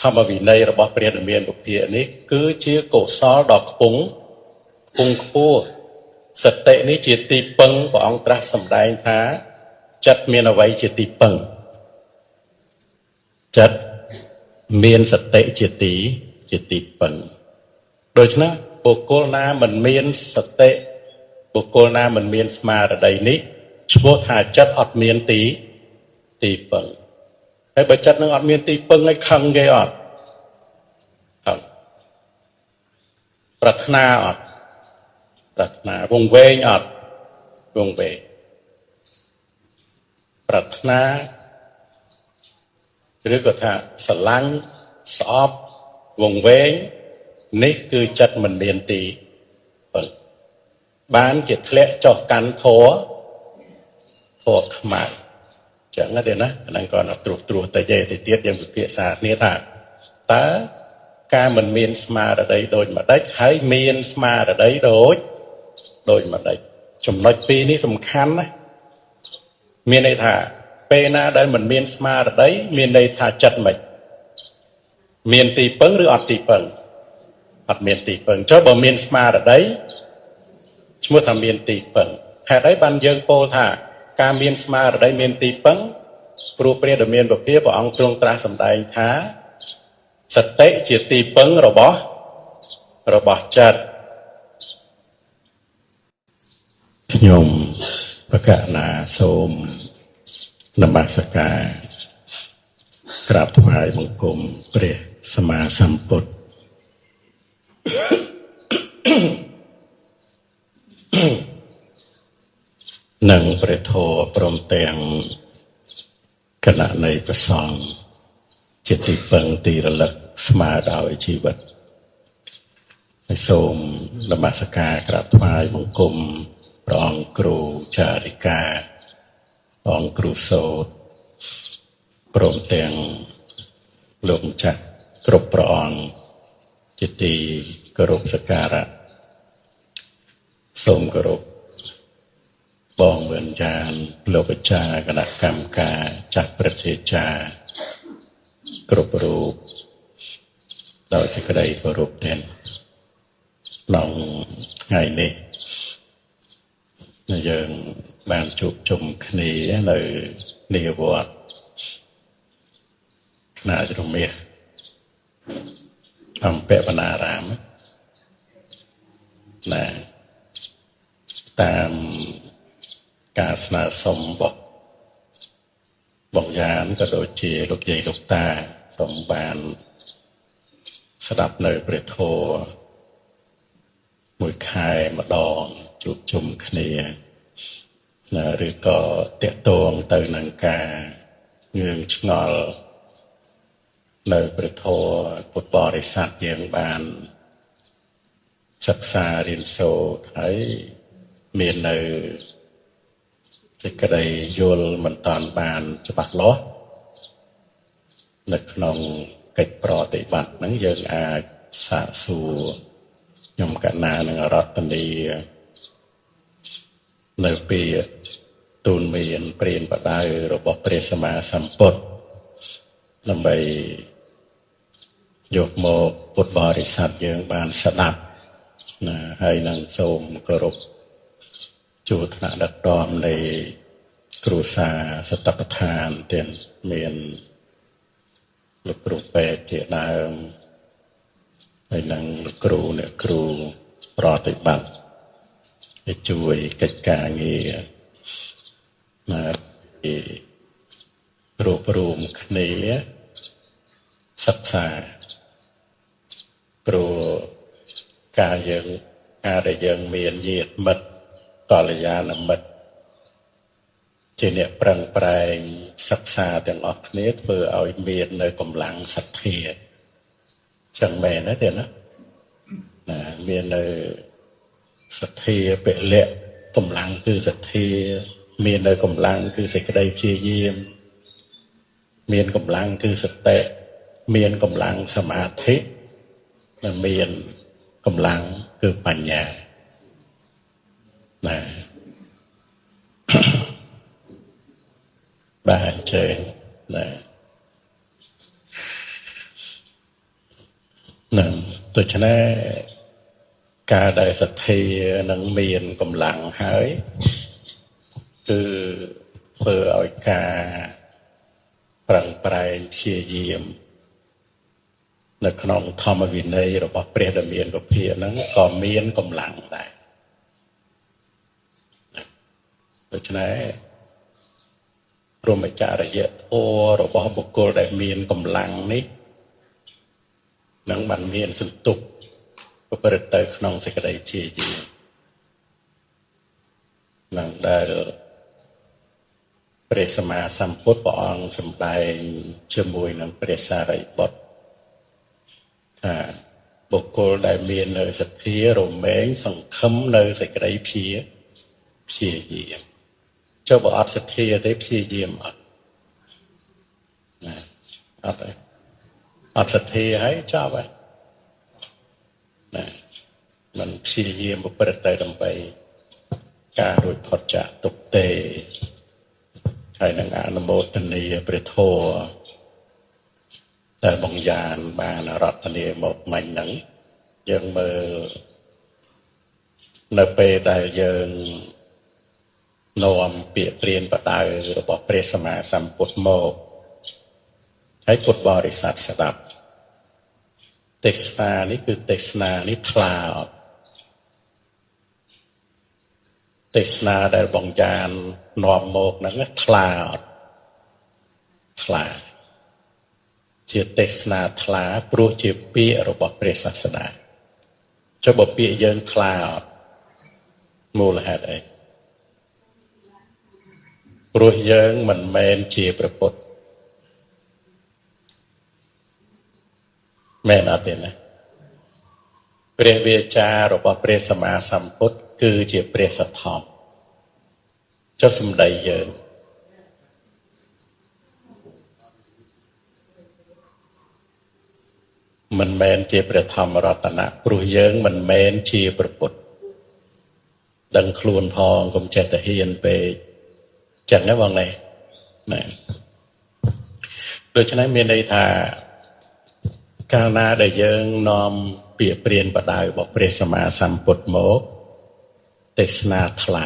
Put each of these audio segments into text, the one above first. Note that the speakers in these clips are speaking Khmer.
ធម្មវិន័យរបស់ព្រះដ៏មានពុភានេះគឺជាកុសលដ៏ខ្ពង់ខ្ពស់សតិនេះជាទីពឹងព្រះអង្គត្រាស់សម្ដែងថាចិត្តមានអ្វីជាទីពឹងចិត្តមានសតិជាទីពឹងដូច្នេះបុគ្គលណាមិនមានសតិបុគ្គលណាមិនមានស្មារតីនេះឈ្មោះថាចិត្តអត់មានទីពឹងហើយបើចិត្តនឹងអត់មានទីពឹងឲ្យខឹងគេអត់ខឹងប្រាថ្នាអត់ប្រាថ្នាវង្វេងអត់វង្វេងប្រាថ្នាឬក៏ថាស្រឡាញ់ស្អប់វង្វេងនេះគឺចិត្តមិនមានទីពឹងបានជាធ្លាក់ចុះកាន់ធម៌ខ្មៅចឹងទេណាអាហ្នឹងក៏ត្រួសត្រាសទៅទេទៀតយើងពិភាក្សាគ្នាថាតើការមិនមានស្មារតីដូចម្ដេចហើយមានស្មារតីដូចម្ដេចចំណុចពីរនេះសំខាន់ណាមានន័យថាពេលណាដែលមិនមានស្មារតីមានន័យថាចិត្តមិនមានទីពឹងឬអត់ទីពឹងអត់មានទីពឹងចុះបើមានស្មារតីឈ្មោះថាមានទីពឹងហេតុអីបានយើងពោលថាការមានស្មារតីមានទីពឹងព្រោះព្រះដ៏មានពុភាព្រះអង្គទ្រង់ត្រាស់សម្ដែងថាសតិជាទីពឹងរបស់ចិត្តខ្ញុំបកណាសូមនមស្ការក្រាបថ្វាយបង្គំព្រះសម្មាសម្ពុទ្ធនិងព្រះធម៌ព្រមទាំងគណៈនៃព្រះសង្ឃជាទីពឹងទីរលឹកស្មើដោយជីវិតហើយសូមនមស្ការក្រាបថ្វាយបង្គំព្រះអង្គគ្រូចារិកាអង្គគ្រូសោតព្រមទាំងលោកម្ចាស់គ្រប់ព្រះអង្គជាទីគោរពសក្ការៈសូមគោរពបងវិញ្ញាណលោកអាចារ្យគណៈកម្មការចាស់ព្រឹទ្ធាចារ្យគ្រប់រូបដោយសេចក្តីគោរពទាំងក្នុងថ្ងៃនេះយើងបានជួបជុំគ្នានៅនាវត្តខ្នាចរមាសអំពវនារាមណាតាមការស្នើសុំរបស់បងយ៉ានក៏ដូចជាលោកយាយលោកតាសូមបានស្ដាប់នៅព្រះធម៌មួយខែម្ដងជួបជុំគ្នាណាឬក៏តាក់ទងទៅនឹងការងឿងឆ្ងល់នៅព្រះធម៌ពុទ្ធបរិស័ទយើងបានសិក្សារៀនសូត្រហើយមាននៅសេចក្តីយល់មិនតាន់បានច្បាស់លាស់នៅក្នុងកិច្ចប្រតិបត្តិហ្នឹងយើងអាចសាកសួរខ្ញុំកណានឹងរតនីនៅពីទូនមានព្រានបដៅរបស់ព្រះសម្មាសម្ពុទ្ធដើម្បីយកមកពុទ្ធបរិស័ទយើងបានស្ដាប់ណាហើយនឹងសូមគោរពជួរថ្នាក់ដឹកនាំនៃគ្រួសារសតបដ្ឋានទាំងមានលោកគ្រូពេទ្យជាដើមហើយនឹងលោកគ្រូអ្នកគ្រូប្រតិបត្តិឲ្យជួយកិច្ចការងារណារួបរួមគ្នាសិក្សាព្រោះការដែលយើងមានញាតិមិត្តកល្យាណមិត្តជាអ្នកប្រឹងប្រែងសិក្សាទាំងអស់គ្នាធ្វើឲ្យមាននៅកម្លាំងសទ្ធាចឹងមែនទេណាណាមាននៅសទ្ធាពលៈកម្លាំងគឺសទ្ធាមាននៅកម្លាំងគឺសេចក្តីព្យាយាមមានកម្លាំងគឺសតិមានកម្លាំងសមាធិនិងមានកម្លាំងគឺបញ្ញាណាបាទអញ្ជើញណា នឹងដូច្នេះការដែលសទ្ធានឹងមានកម្លាំងហើយគឺធ្វើឲ្យការប្រឹងប្រែងព្យាយាមនៅក្នុងធម្មវិន័យរបស់ព្រះដ៏មានពភាហ្នឹងក៏មានកម្លាំងដែរដូច្នេះព្រហ្មចរិយធម៌របស់បុគ្គលដែលមានកម្លាំងនេះនឹងបានមានសន្ទុះប្រព្រឹត្តទៅក្នុងសេចក្តីព្យាយាមនឹងដែលព្រះសម្មាសម្ពុទ្ធព្រះអង្គសម្ដែងជាមួយនឹងព្រះសារីបុត្រថាបុគ្គលដែលមាននៅសទ្ធារមែងសង្ឃឹមនៅសេចក្តីព្យាយាមចុះបើអត់សទ្ធាទេព្យាយាមអត់ណាអត់ទេអត់សទ្ធាហើយចប់ហើយណាมันព្យាយាមប្រព្រឹត្តទៅដើម្បីការរួចផុតចាកទុក្ខទេហើយនឹងអនុមោទនាព្រះធម៌ដែលបង្យានបានរតនាមកមិញហ្នឹងយើងមើលនៅពេលដែលយើងនាំពាក្យព្រានបដៅរបស់ព្រះសម្មាសម្ពុទ្ធមកហើយពុទ្ធបរិស័ទស្ដាប់ទេសនានេះគឺទេសនានេះថ្លាអត់ទេសនាដែលបង្យាននាំមកហ្នឹងថ្លាអត់ថ្លាជាទេសនាថ្លាព្រោះជាពាក្យរបស់ព្រះសាស្តាចុះបើពាក្យយើងថ្លាអត់មូលហេតុអីព្រោះយើងមិនមែនជាព្រះពុទ្ធមែនអត់ទេណាព្រះវាចារបស់ព្រះសម្មាសម្ពុទ្ធគឺជាព្រះសទ្ធំចុះសម្ដីយើងមិនមែនជាព្រះធម្មរតនៈព្រោះយើងមិនមែនជាព្រះពុទ្ធដឹងខ្លួនផងកុំចេះតែហ៊ានពេកចឹងណាបងនេះណាដូច្នេះមានន័យថាកាលណាដែលយើងនាំពាក្យព្រានបដៅរបស់ព្រះសម្មាសម្ពុទ្ធមកទេសនាថ្លា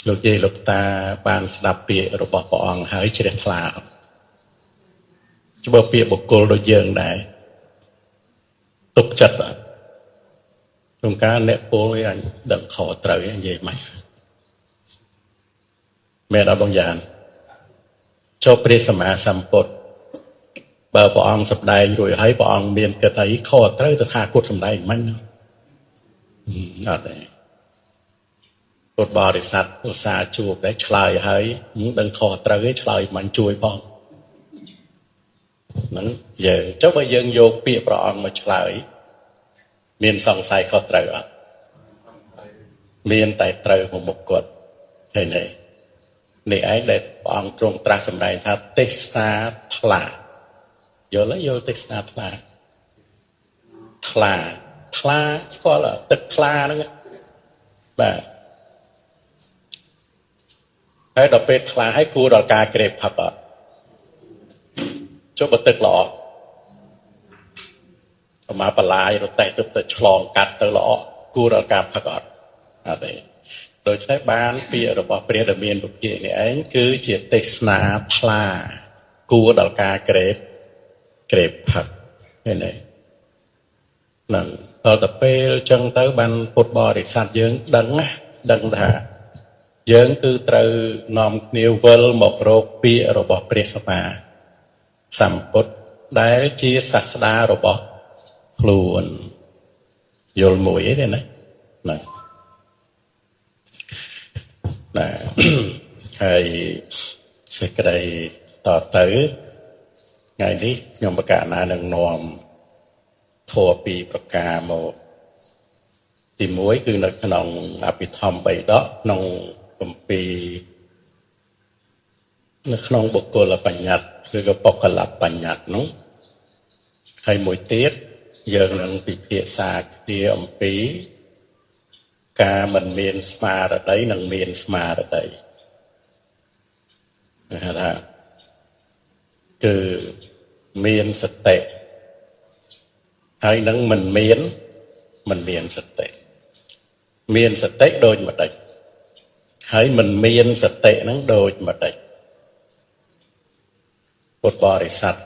លោកយាយលោកតាបានស្ដាប់ពាក្យរបស់ព្រះអង្គហើយជ្រះថ្លាអត់ច្បាស់ពាក្យបុគ្គលដូចយើងដែរទុកចិត្តអត់ក្នុងការអ្នកពលឯអញដឹងខុសត្រូវនិយាយមិនមែនអត់បងយ៉ានចូលព្រះសម្មាសម្ពុទ្ធបើព្រះអង្គសម្ដែងរួចហើយព្រះអង្គមានគិតអីខុសត្រូវទៅថាគត់សម្ដែងមិនអត់ទេពុទ្ធបរិស័ទឧស្សាហ៍ជួបដែរឆ្លើយហើយដឹងខុសត្រូវឯងឆ្លើយមិនជួយផងហ្នឹងយើងចុះបើយើងយកពាក្យព្រះអង្គមកឆ្លើយមានសង្ស័យខុសត្រូវអត់មានតែត្រូវមកមុខគាត់ឃើញទេនេះឯងដែលព្រះអង្គទ្រង់ត្រាស់សម្ដែងថាទេសនាថ្លាយល់ទេយល់ទេសនាថ្លាថ្លាថ្លាស្គាល់ទឹកថ្លាហ្នឹងបាទហើយដល់ពេលថ្លាឲ្យគួរដល់ការក្រេបផឹកអត់ចុះបើទឹកល្អប្រមាបលាយរទេះទៅឆ្លងកាត់ទៅល្អគួរដល់ការផឹកអត់អត់ទេដូច្នេះបានពាក្យរបស់ព្រះដ៏មានពភានេះឯងគឺជាទេសនាថ្លាគួរដល់ការក្រេបផឹកឃើញទេហ្នឹងដល់ទៅពេលចឹងទៅបានពុទ្ធបរិស័ទយើងដឹងណាដឹងថាយើងគឺត្រូវនាំគ្នាវិលមករកពាក្យរបស់ព្រះសម្មាសម្ពុទ្ធដែលជាសាស្តារបស់ខ្លួនយល់មួយទេណាហ្នឹងណាហើយសេចក្តីតទៅថ្ងៃនេះខ្ញុំបកណានឹងនាំធម៌ពីរប្រការមកទី1គឺនៅក្នុងអភិធម្មបិដកក្នុងគម្ពីរនៅក្នុងបុគ្គលបញ្ញត្តិឬក៏បុគ្គលបញ្ញត្តិនោះហើយមួយទៀតយើងនឹងពិភាក្សាគ្នាអំពីការមិនមានស្មារតីនិងមានស្មារតីគេហៅថាគឺ មានសតិហើយនឹងមិនមានសតិមានសតិដូចម្ដេចហើយមិនមានសតិហ្នឹងដូចម្ដេចពុទ្ធបរិស័ទ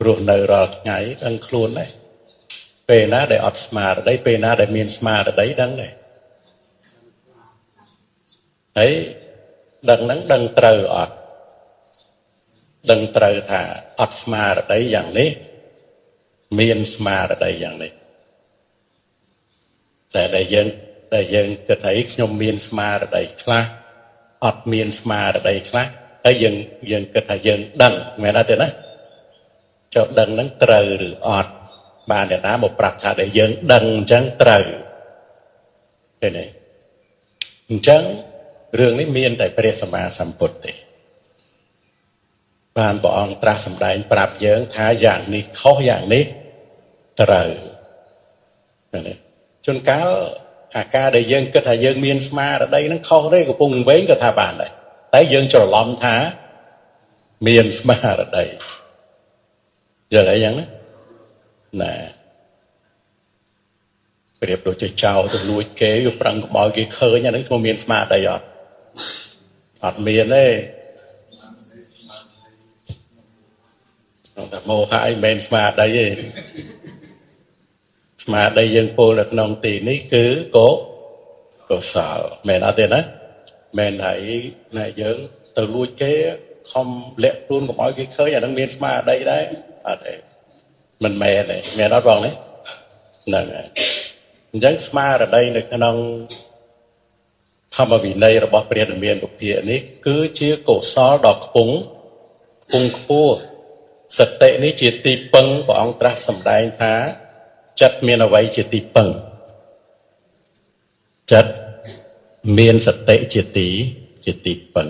រស់នៅរាល់ថ្ងៃដឹងខ្លួនដែរពេលណាដែលអត់ស្មារតីពេលណាដែលមានស្មារតីដឹងដែរហើយដឹងហ្នឹងដឹងត្រូវអត់ដឹងត្រូវថាអត់ស្មារតីយ៉ាងនេះមានស្មារតីយ៉ាងនេះតែដែលយើងគិតថាខ្ញុំមានស្មារតីខ្លះអត់មានស្មារតីខ្លះហើយយើងគិតថាយើងដឹងមែនអត់ទេណាចុះដឹងហ្នឹងត្រូវឬអត់បានអ្នកណាមកប្រាប់ថាដែលយើងដឹងអញ្ចឹងត្រូវទេនេះអញ្ចឹងរឿងនេះមានតែព្រះសម្មាសម្ពុទ្ធទេបានព្រះអង្គត្រាស់សម្ដែងប្រាប់យើងថាយ៉ាងនេះខុសយ៉ាងនេះត្រូវនេះជួនកាលអាការដែលយើងគិតថាយើងមានស្មារតីហ្នឹងខុសទេកំពុងវែងក៏ថាបានដែរតែយើងច្រឡំថាមានស្មារតីយល់អីយ៉ាងណាណែប្រៀបដូចជាចោលទៅលួចគេវាប្រឹងកុំឲ្យគេឃើញអាហ្នឹងខ្ញុំមានស្មារតីអត់អត់មានទេតែមោហៈឯងមិនស្មារតីទេស្មារតីយើងពោលនៅក្នុងទីនេះគឺកុសលមែនអត់ទេណាមែនហើយណែយើងទៅលួចគេខំលាក់ខ្លួនកុំឲ្យគេឃើញអាហ្នឹងមានស្មារតីដែរអត់ទេមិនមែនទេមែនអត់បងនេះហ្នឹងហើយអញ្ចឹងស្មារតីនៅក្នុងធម្មវិន័យរបស់ព្រះដ៏មានពុទ្ធនេះគឺជាកុសលដ៏ខ្ពង់ខ្ពស់សតិនេះជាទីពឹងព្រះអង្គត្រាស់សម្ដែងថាចិត្តមានអ្វីជាទីពឹងចិត្តមានសតិជាទីពឹង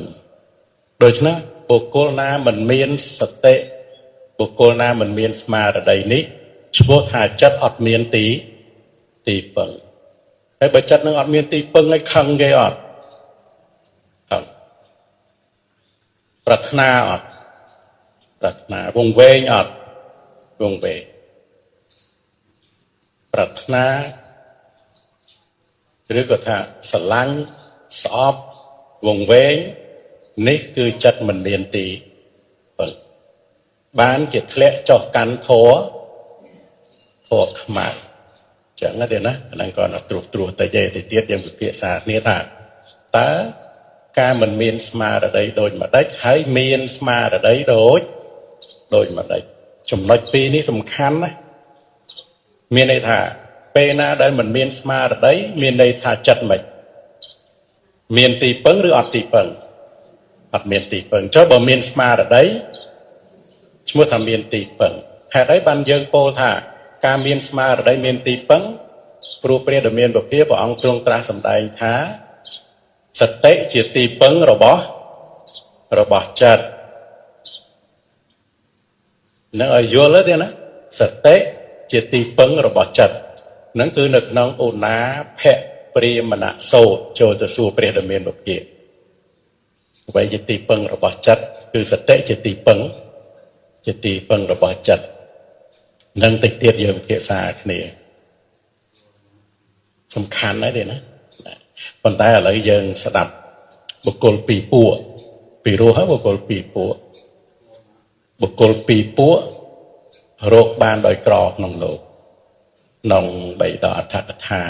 ដូច្នេះបុគ្គលណាមិនមានសតិបុគ្គលណាមិនមានស្មារតីនេះឈ្មោះថាចិត្តអត់មានទីពឹងហើយបើចិត្តនឹងអត់មានទីពឹងឲ្យខឹងគេអត់ខឹងប្រាថ្នាអត់ប្រាថ្នាវង្វេងអត់វង្វេងប្រាថ្នាឬក៏ថាស្រឡាញ់ស្អប់វង្វេងនេះគឺចិត្តមិនមានទីពឹងបានជាធ្លាក់ចុះកាន់ធម៌ខ្មៅចឹងទេណាអាហ្នឹងក៏ត្រួសតិចទេតិចទៀតយើងពិភាក្សាគ្នាថាតើការមិនមានស្មារតីដូចម្ដេចហើយមានស្មារតីដូចម្ដេចចំណុចពីរនេះសំខាន់ណាមានន័យថាពេលណាដែលមិនមានស្មារតីមានន័យថាចិត្តមិនមានទីពឹងឬអត់ទីពឹងអត់មានទីពឹងចុះបើមានស្មារតីឈ្មោះថាមានទីពឹងហេតុអីបានយើងពោលថាការមានស្មារតីមានទីពឹងព្រោះព្រះដ៏មានពុទ្ធព្រះអង្គទ្រង់ត្រាស់សម្ដែងថាសតិជាទីពឹងរបស់ចិត្តនឹងឲ្យយល់ទេណាសតិជាទីពឹងរបស់ចិត្តនឹងគឺនៅក្នុងឧណាភៈព្រាមណសោតចូលទៅសួរព្រះដ៏មានពុទ្ធអ្វីជាទីពឹងរបស់ចិត្តគឺសតិជាទីពឹងរបស់ចិត្តនឹងតិចទៀតយើងពិភាក្សាគ្នាសំខាន់ណាស់ទេណាប៉ុន្តែឥឡូវយើងស្ដាប់បុគ្គលពីរពួកពីរោះហើយបុគ្គលពីរពួកបុគ្គលពីរពួករកបានដោយក្រក្នុងលោកក្នុងបៃដកអត្ថកថា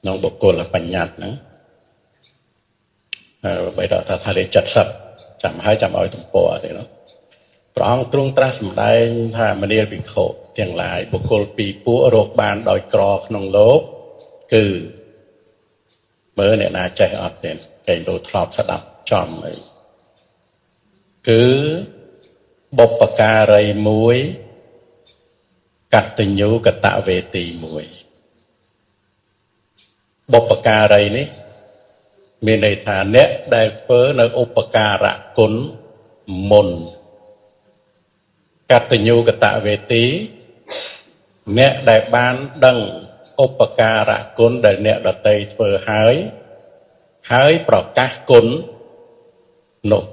ក្នុងបុគ្គលបញ្ញត្តិហ្នឹងបៃដកអត្ថកថាលេខ70ចាំហើយចាំឲ្យទំព័រទេនោះព្រះអង្គទ្រង់ត្រាស់សម្ដែងថាមនាលភិក្ខុទាំងឡាយបុគ្គលពីរពួករកបានដោយក្រក្នុងលោកគឺមើលអ្នកណាចេះអត់ទេគេលោធ្លាប់ស្ដាប់ចំអីគឺបុព្វការីមួយកតញ្ញូកតវេទីមួយបុព្វការីនេះមានន័យថាអ្នកដែលធ្វើនៅឧបការៈគុណមុនកតញ្ញូកតវេទីអ្នកដែលបានដឹងឧបការៈគុណដែលអ្នកដទៃធ្វើហើយហើយប្រកាសគុណនោះ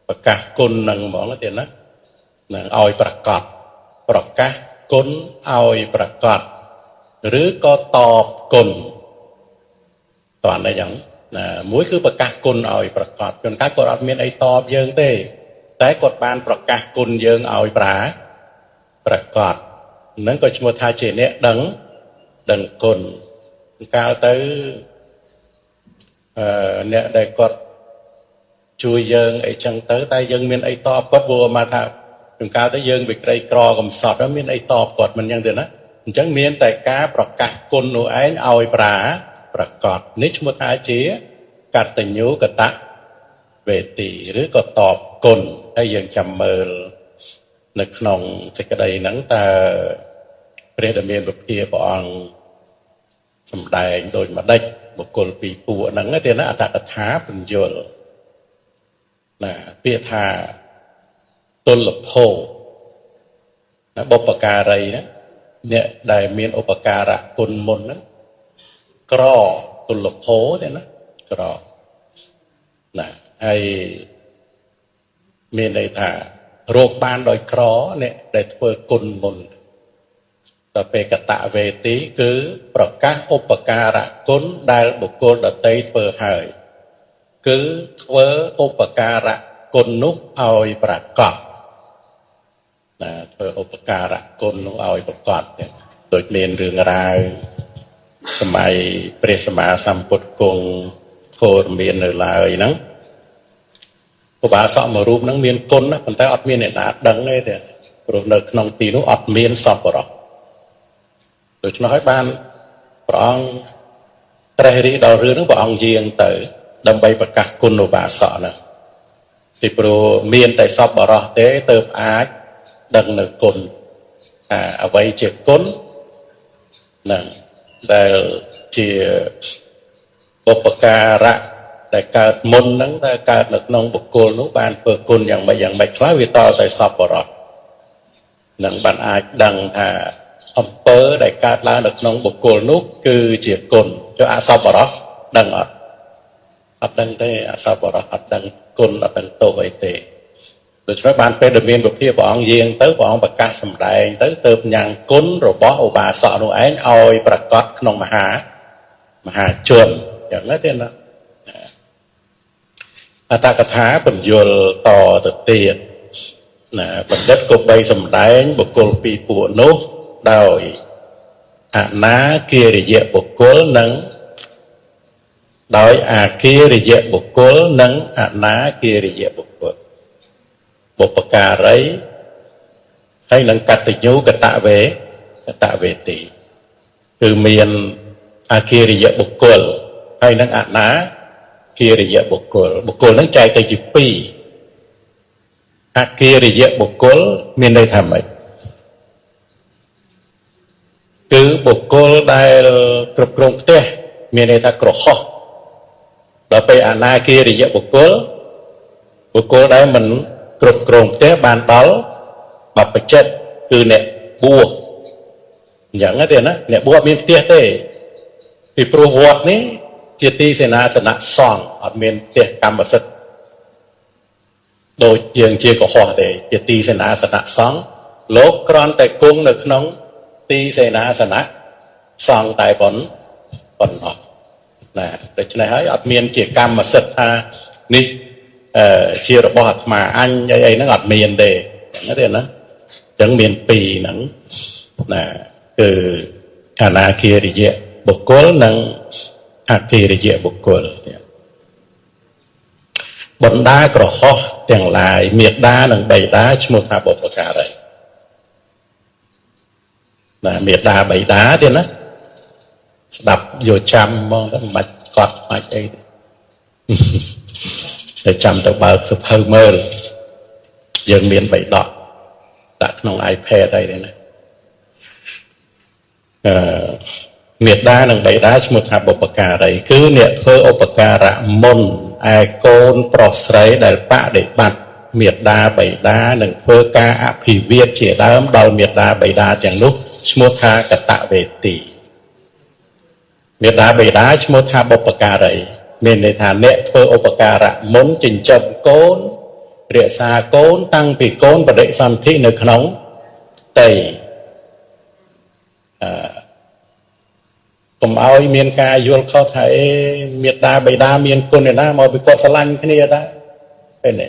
ប្រកាសគុណនឹងហ្មងទេណា នឹងឲ្យប្រកាសប្រកាសគុណឲ្យប្រកាសឬក៏តបគុណតើនេះយ៉ាងណាមួយគឺប្រកាសគុណឲ្យប្រកាសជួនកាលគាត់អត់មានអីតបយើងទេតែគាត់បានប្រកាសគុណយើងឲ្យប្រកាសហ្នឹងក៏ឈ្មោះថាជាអ្នកដឹងគុណកាលទៅអ្នកដែលគាត់ជួយយើងអីចឹងទៅតែយើងមានអីតបគាត់ព្រោះមកថាជួនកាលទៅយើងវាក្រីក្រកំសត់មានអីតបគាត់មិនចឹងទេណាអញ្ចឹងមានតែការប្រកាសគុណនោះឯងឲ្យប្រកាសនេះឈ្មោះថាជាកតញ្ញូកតវេទីឬក៏តបគុណហើយយើងចាំមើលនៅក្នុងសេចក្តីហ្នឹងតើព្រះដ៏មានវិភាព្រះអង្គសម្ដែងដូចម្ដេចបុគ្គលពីរពួកហ្នឹងទេណាអត្ថកថាពន្យល់ណាពាក្យថាទុលភោណាបុព្វការីណាអ្នកដែលមានឧបការៈគុណមុនហ្នឹងក្រទុលភោទេណាក្រណាហើយមានន័យថារកបានដោយក្រអ្នកដែលធ្វើគុណមុនដល់ពេលកតវេទីគឺប្រកាសឧបការៈគុណដែលបុគ្គលដទៃធ្វើហើយគឺធ្វើឧបការៈគុណនោះឲ្យប្រកាសណាធ្វើឧបការៈគុណនោះឲ្យប្រកាសដូចមានរឿងរ៉ាវសម័យព្រះសម្មាសម្ពុទ្ធគង់ធរមាននៅឡើយហ្នឹងឧបាសកមួយរូបហ្នឹងមានគុណណាប៉ុន្តែអត់មានអ្នកណាដឹងទេព្រោះនៅក្នុងទីនោះអត់មានសប្បុរសដូច្នោះហើយបានព្រះអង្គត្រេះរិះដល់រឿងហ្នឹងព្រះអង្គយាងទៅដើម្បីប្រកាសគុណឧបាសកហ្នឹងពីព្រោះមានតែសប្បុរសទេទើបអាចដឹងនៅគុណថាអ្វីជាគុណហ្នឹងដែលជាឧបការៈដែលកើតមុនហ្នឹងដែលកើតនៅក្នុងបុគ្គលនោះបានធ្វើគុណយ៉ាងម៉េចយ៉ាងម៉េចខ្លះវាតតែសប្បុរសនឹងបានអាចដឹងថាអំពើដែលកើតឡើងនៅក្នុងបុគ្គលនោះគឺជាគុណចុះអសប្បុរសដឹងអត់អត់ដឹងទេអសប្បុរសអត់ដឹងគុណអត់ដឹងទោសអីទេដូច្នេះបានពេលដែលមានវិភាព្រះអង្គយាងទៅព្រះអង្គប្រកាសសម្ដែងទៅទើបញ៉ាំងគុណរបស់ឧបាសកនោះឯងឲ្យប្រកាសក្នុងមហាជនយ៉ាងណាទេណាអត្ថកថាពន្យល់តទៅទៀតណាបណ្ឌិតក៏បីសម្ដែងបុគ្គលពីរពួកនោះដោយអនាគារិយបុគ្គលនិងដោយអាគារិយបុគ្គលនិងអនាគារិយបុគ្គលបុព្វការីហើយនឹងកតញ្ញូកតវេទីគឺមានអាគារិយបុគ្គលហើយនឹងអនាគារិយបុគ្គលបុគ្គលនឹងចែកទៅជាពីរអគារិយបុគ្គលមានន័យថាម៉េចគឺបុគ្គលដែលគ្រប់គ្រងផ្ទះមានន័យថាក្រហោះដល់ពេលអនាគារិយបុគ្គលបុគ្គលដែលមិនគ្រប់គ្រងផ្ទះបានដល់បព្វជិតគឺអ្នកបួសអញ្ចឹងទេណាអ្នកបួសអត់មានផ្ទះទេពីព្រោះវត្តនេះជាទីសេនាសនៈសង្ឃអត់មានផ្ទះកម្មសិទ្ធិដូចយើងជាកុហកទេជាទីសេនាសនៈសង្ឃលោកគ្រាន់តែគង់នៅក្នុងទីសេនាសនៈសង្ឃតែប៉ុណ្ណោះណាដូច្នេះហើយអត់មានជាកម្មសិទ្ធិថានេះជារបស់អាត្មាអញអីអីហ្នឹងអត់មានទេហ្នឹងទេណាអញ្ចឹងមានពីរហ្នឹងណាគឺអនាគារិយបុគ្គលនិងអគារិយបុគ្គលបណ្ដាក្រហោះទាំងឡាយមេដានិងបិតាឈ្មោះថាបុព្វការីណាមេដាបិតាទេណាស្ដាប់យកចាំហ្មងទៅមិនបាច់កត់បាច់អីទេតែចាំទៅបើកសភៅមើលយើងមានបិដកដាក់ក្នុង iPad អីទេណាមេដានិងបិតាឈ្មោះថាបុព្វការីគឺអ្នកធ្វើឧបការៈមុនឯកូនប្រុសស្រីដែលបដិបត្តិមេដាបិតានឹងធ្វើការអភិវាទជាដើមដល់មេដាបិតាទាំងនោះឈ្មោះថាកតវេទីមេដាបិតាឈ្មោះថាបុព្វការីមានន័យថាអ្នកធ្វើឧបការៈមុនចិញ្ចឹមកូន រក្សាកូនតាំងពីកូនបដិសន្ធិនៅក្នុងផ្ទៃអឺកុំឲ្យមានការយល់ខុសថាអេមេដាបិតាមានគុណឯណាមកពីគាត់ស្រឡាញ់គ្នាដែរឃើញទេ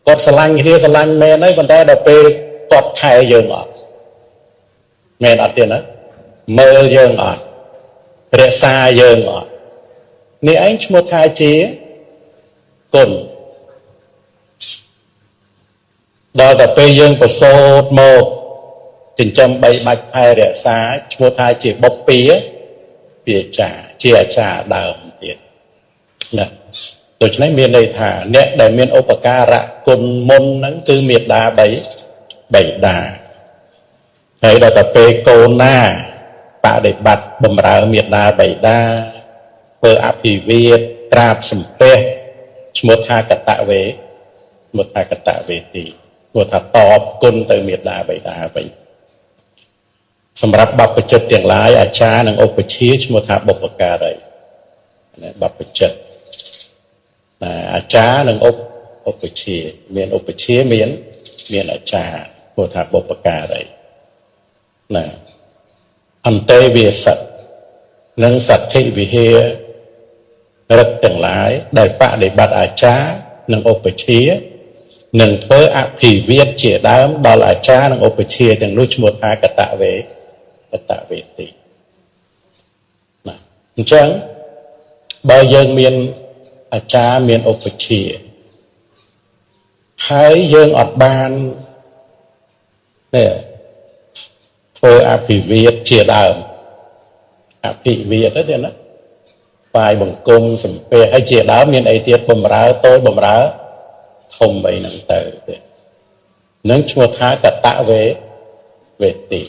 គាត់ស្រឡាញ់គ្នាស្រឡាញ់មែនហើយប៉ុន្តែដល់ពេលគាត់ថែយើងអត់មែនអត់ទេណាមើលយើងអត់រក្សាយើងអត់នេះឯងឈ្មោះថាជាគុណដល់តែពេលយើងប្រសូតមកចិញ្ចឹមបីបាច់ថែរក្សាឈ្មោះថាជាបុព្វាពាចាជាអាចារ្យដើមទៀតណាដូច្នេះមានន័យថាអ្នកដែលមានឧបការៈគុណមុនហ្នឹងគឺមេដាបិតាហើយដល់តែពេលកូនណាបដិបត្តិបំរើមេដាបិតាធ្វើអភិវាទក្រាបសំពះឈ្មោះថាកតវេឈ្មោះថាកតវេទីឈ្មោះថាតបគុណទៅមេដាបិតាវិញសម្រាប់បព្វជិតទាំងឡាយអាចារ្យនិងឧបជាឈ្មោះថាបុព្វការីណាបព្វជិតណាអាចារ្យនិងឧបជាមានឧបជាមានអាចារ្យឈ្មោះថាបុព្វការីណាអន្តេវាសៈនិងសទ្ធិវិហារឹកទាំងឡាយដែលបដិបត្តិអាចារ្យនិងឧបជានឹងធ្វើអភិវាទជាដើមដល់អាចារ្យនិងឧបជាទាំងនោះឈ្មោះថាកតវេកតវេទីណាអញ្ចឹងបើយើងមានអាចារ្យមានឧបជាហើយយើងអត់បាននេះធ្វើអភិវាទជាដើមអភិវាទទេណាផ្សាយបង្គំសំពះហើយជាដើមមានអីទៀតបំរើតូចបំរើធំអីហ្នឹងទៅទៀតនឹងឈ្មោះថាកតវេវេទី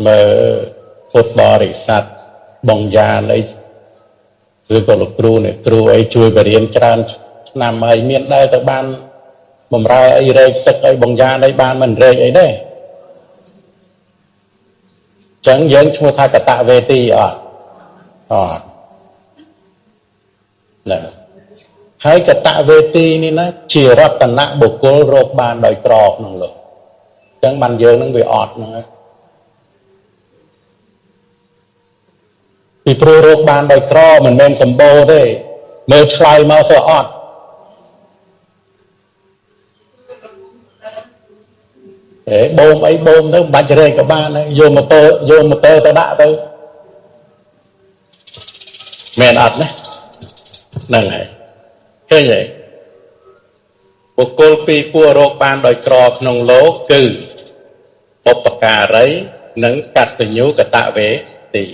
មើលពុទ្ធបរិស័ទបងយានអីឬក៏លោកគ្រូអ្នកគ្រូអីជួយបរៀនច្រើនឆ្នាំហើយមានដែរទៅបានបំរើអីរែកទឹកអីបងយានអីបានមិនរែកអីទេចឹងយើងឈ្មោះថាកតវេទីអត់អត់ណាហើយកតវេទីនេះណាជារតនៈបុគ្គលរកបានដោយក្រក្នុងលោកចឹងបានយើងនឹងវាអត់ហ្នឹងពីព្រោះរកបានដោយក្រមិនមែនសម្បូរទេមើលឆ្លើយមកសោះអត់អេបូមអីបូមទៅមិនបាច់រែកក៏បានដែរយកម៉ូទ័រយកម៉ូទ័រទៅដាក់ទៅមែនអត់ណាហ្នឹងហើយឃើញទេបុគ្គលពីរពួររកបានដោយក្រក្នុងលោកគឺបុព្វការីនិងកតញ្ញូកតវេទី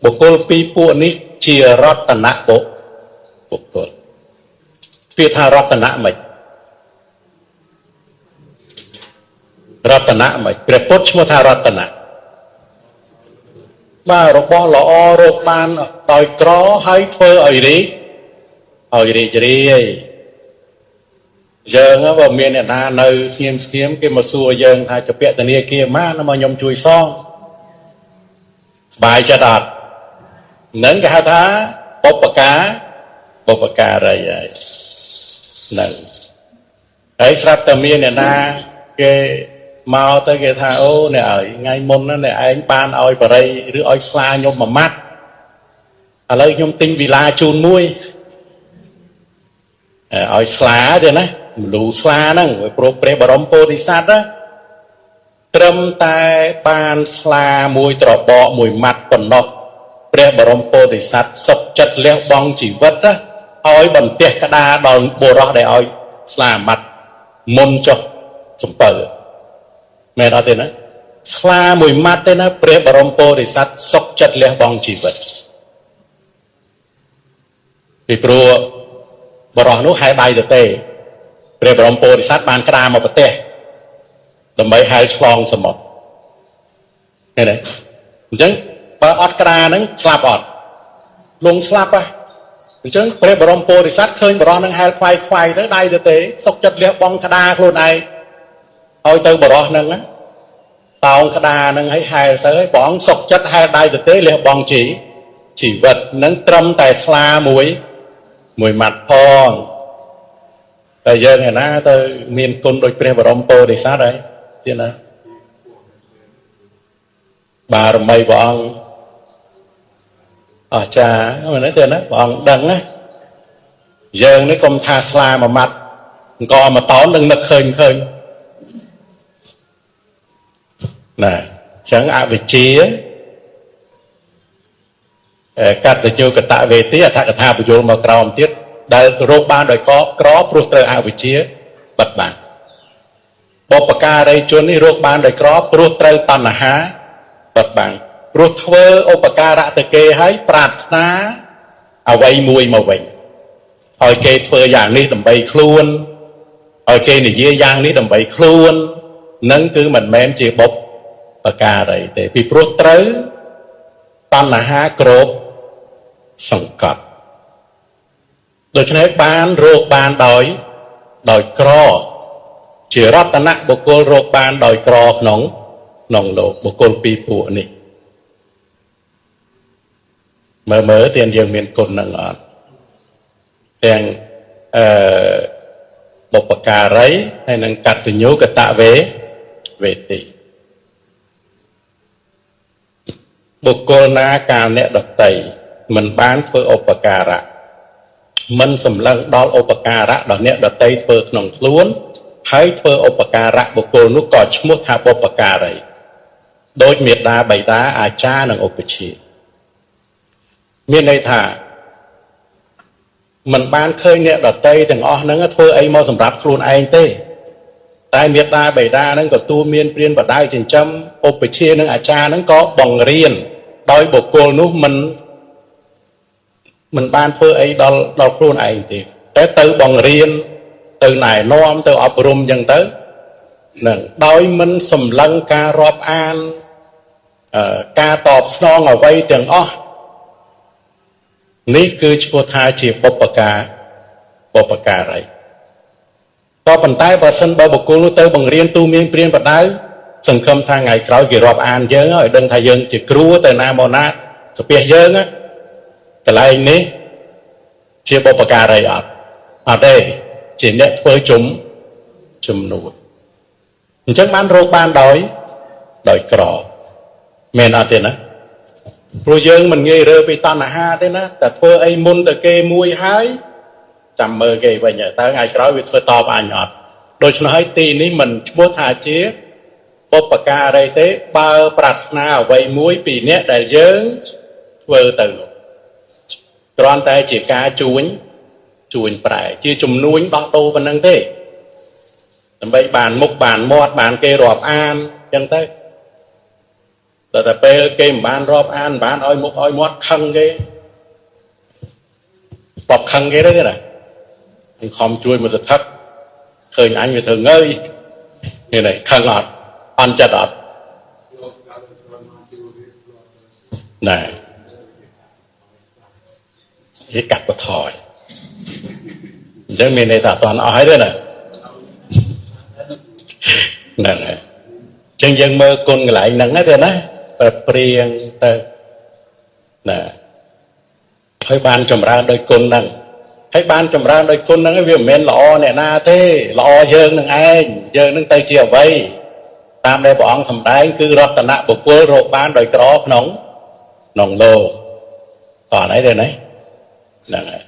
បុគ្គលពីរពួកនេះជារតនៈបុគ្គលពាក្យថារតនៈមិនរតនៈមិនព្រះពុទ្ធឈ្មោះថារតនៈបាទរបស់ល្អរកបានដោយក្រហើយធ្វើឲ្យរីកឲ្យរីករាយយើងបើមានអ្នកណានៅស្ងៀមស្ងៀមគេមកសួរយើងថាជាពាក្យធនាគារម៉ានមកខ្ញុំជួយសងស្បាយចិត្តអត់នឹងគេហៅថាបុព្វការីហើយហ្នឹងហើយស្រាប់តែមានអ្នកណាគេមកទៅគេថាអូអ្នកអើយថ្ងៃមុនអ្នកឯងបានឲ្យបរិយឬឲ្យស្លាខ្ញុំមួយម៉ាត់ឥឡូវខ្ញុំទិញវីឡាជូនមួយឲ្យស្លាទេណាមលូស្លាហ្នឹងព្រោះព្រះបរមពោធិសត្វណាត្រឹមតែបានស្លាមួយត្របកមួយម៉ាត់ប៉ុណ្ណោះព្រះបរមពោធិសត្វសុខចិត្តលះបង់ជីវិតណាឲ្យបន្ទះក្តារដល់បុរសដែលឲ្យស្លាម៉ាត់មុនចុះសំពៅមែនអត់ទេណាស្លាមួយម៉ាត់ទេណាព្រះបរមពោធិសត្វសុខចិត្តលះបង់ជីវិតពីព្រោះបុរសនោះហែដៃទៅទេព្រះបរមពោធិសត្វបានក្តារមកប្រទេសដើម្បីហែលឆ្លងសមុទ្រឃើញទេអញ្ចឹងបើអត់ក្តារហ្នឹងស្លាប់អត់លងស្លាប់ហ៎អញ្ចឹងព្រះបរមពោធិសត្វឃើញបុរសហ្នឹងហែលខ្វាយខ្វាយទៅដៃទៅទេសុខចិត្តលះបង់ក្តារខ្លួនឯងឲ្យទៅបុរសហ្នឹងណាតោងក្តារហ្នឹងឲ្យហែលទៅឲ្យព្រះអង្គសុខចិត្តហែលដៃទៅទេលះបង់ជីវិតនឹងត្រឹមតែស្លាមួយម៉ាត់ផង តែយើងឯណាទៅមានគុណដូចព្រះបរមពោធិសត្វហើយទៀតណាបារមីព្រះអង្គអស្ចារ្យមែនទេណាព្រះអង្គដឹងណាយើងនេះកុំថាស្លាមួយម៉ាត់អង្គមួយតោននឹងនឹកឃើញឃើញណាអញ្ចឹងអវិជ្ជាកតញ្ញូកតវេទីអដ្ឋកថាពយល់មកក្រោមទៀតដែលរកបានដោយកក្រព្រោះត្រូវអវិជ្ជាបិទបានបុព្វការីជននេះរកបានដោយក្រព្រោះត្រូវតណ្ហាបិទបានព្រោះធ្វើឧបការៈទៅគេហើយប្រាថ្នាអ្វីមួយមកវិញឲ្យគេធ្វើយ៉ាងនេះដើម្បីខ្លួនឲ្យគេនិយាយយ៉ាងនេះដើម្បីខ្លួននឹងគឺមិនមែនជាបុព្វការីទេពីព្រោះត្រូវតណ្ហាគ្របសង្កត់ដូច្នេះបានរកបានដោយក្រជារតនៈបុគ្គលរកបានដោយក្រក្នុងលោកបុគ្គលពីរពួកនេះមើលទៀនយើងមានគុណនឹងអត់ទាំងបុព្វការីហើយនឹងកតញ្ញូកតវេវេទីបុគ្គលណាកាលអ្នកដតីមិនបានធ្វើឧបការៈមិនសម្លឹងដល់ឧបការៈដល់អ្នកដតីធ្វើក្នុងខ្លួនហើយធ្វើឧបការៈបុគ្គលនោះក៏ឈ្មោះថាបុព្វការីដូចមេដាបៃតាអាចារ្យនិងឧបជាមានន័យថាមិនបានឃើញអ្នកដតីទាំងអស់ហ្នឹងធ្វើអីមកសម្រាប់ខ្លួនឯងទេតែមេដាបៃតាហ្នឹងក៏ទូមានព្រានបដៅចិញ្ចឹមឧបជានិងអាចារ្យហ្នឹងក៏បង្រៀនដោយបុគ្គលនោះមិនបានធ្វើអីដល់ខ្លួនឯងទេតែទៅបង្រៀនទៅណែនាំទៅអប់រំអញ្ចឹងទៅនឹងដោយមិនសម្លឹងការរាប់អានការតបស្នងអ្វីទាំងអស់នេះគឺឈ្មោះថាជាបុព្វការីក៏ប៉ុន្តែបើសិនបើបុគ្គលនោះទៅបង្រៀនទូមានព្រានបដៅសង្ឃឹមថាថ្ងៃក្រោយគេរាប់អានយើងឲ្យដឹងថាយើងជាគ្រូទៅណាមកណាស្ពះយើងកន្លែងនេះជាបុព្វការីអត់ទេជាអ្នកធ្វើជំនួសអញ្ចឹងបានរកបានដោយក្រមែនអត់ទេណាព្រោះយើងមិនងាយរើពីតណ្ហាទេណាតែធ្វើអីមុនទៅគេមួយហើយចាំមើលគេវិញតើថ្ងៃក្រោយវាធ្វើតបអញអត់ដូច្នេះហើយទីនេះមិនឈ្មោះថាជាបុព្វការីទេបើប្រាថ្នាអ្វីមួយពីអ្នកដែលយើងធ្វើទៅគ្រាន់តែជាការជួញប្រែជាជំនួញដោះដូរប៉ុណ្្នឹងទេដើម្បីបានមុខបានមាត់បានគេរាប់អានអញ្ចឹងទៅដល់តែពេលគេមិនបានរាប់អានមិនបានឲ្យមុខឲ្យមាត់ខឹងគេបបខឹងគេទេណាខំជួយមួយសថឹកឃើញអញវាធ្វើងើយនេះខឹងអត់អន់ចិត្តអត់ណែគេកាត់បន្ថយអញ្ចឹងមានន័យថាអត់អស់ហើយទេណាហ្នឹងហើយអញ្ចឹងយើងមើលគុណកន្លែងហ្នឹងទេណាប្រព្រៀងទៅណាហើយបានចម្រើនដោយគុណហ្នឹងហើយបានចម្រើនដោយគុណហ្នឹងវាមិនមែនល្អអ្នកណាទេល្អយើងនឹងឯងយើងនឹងទៅជាអ្វីតាមដែលព្រះអង្គសម្ដែងគឺរតនបុគ្គលរកបានដោយក្រក្នុងលោកតោះអីទេណាហ្នឹងហើយ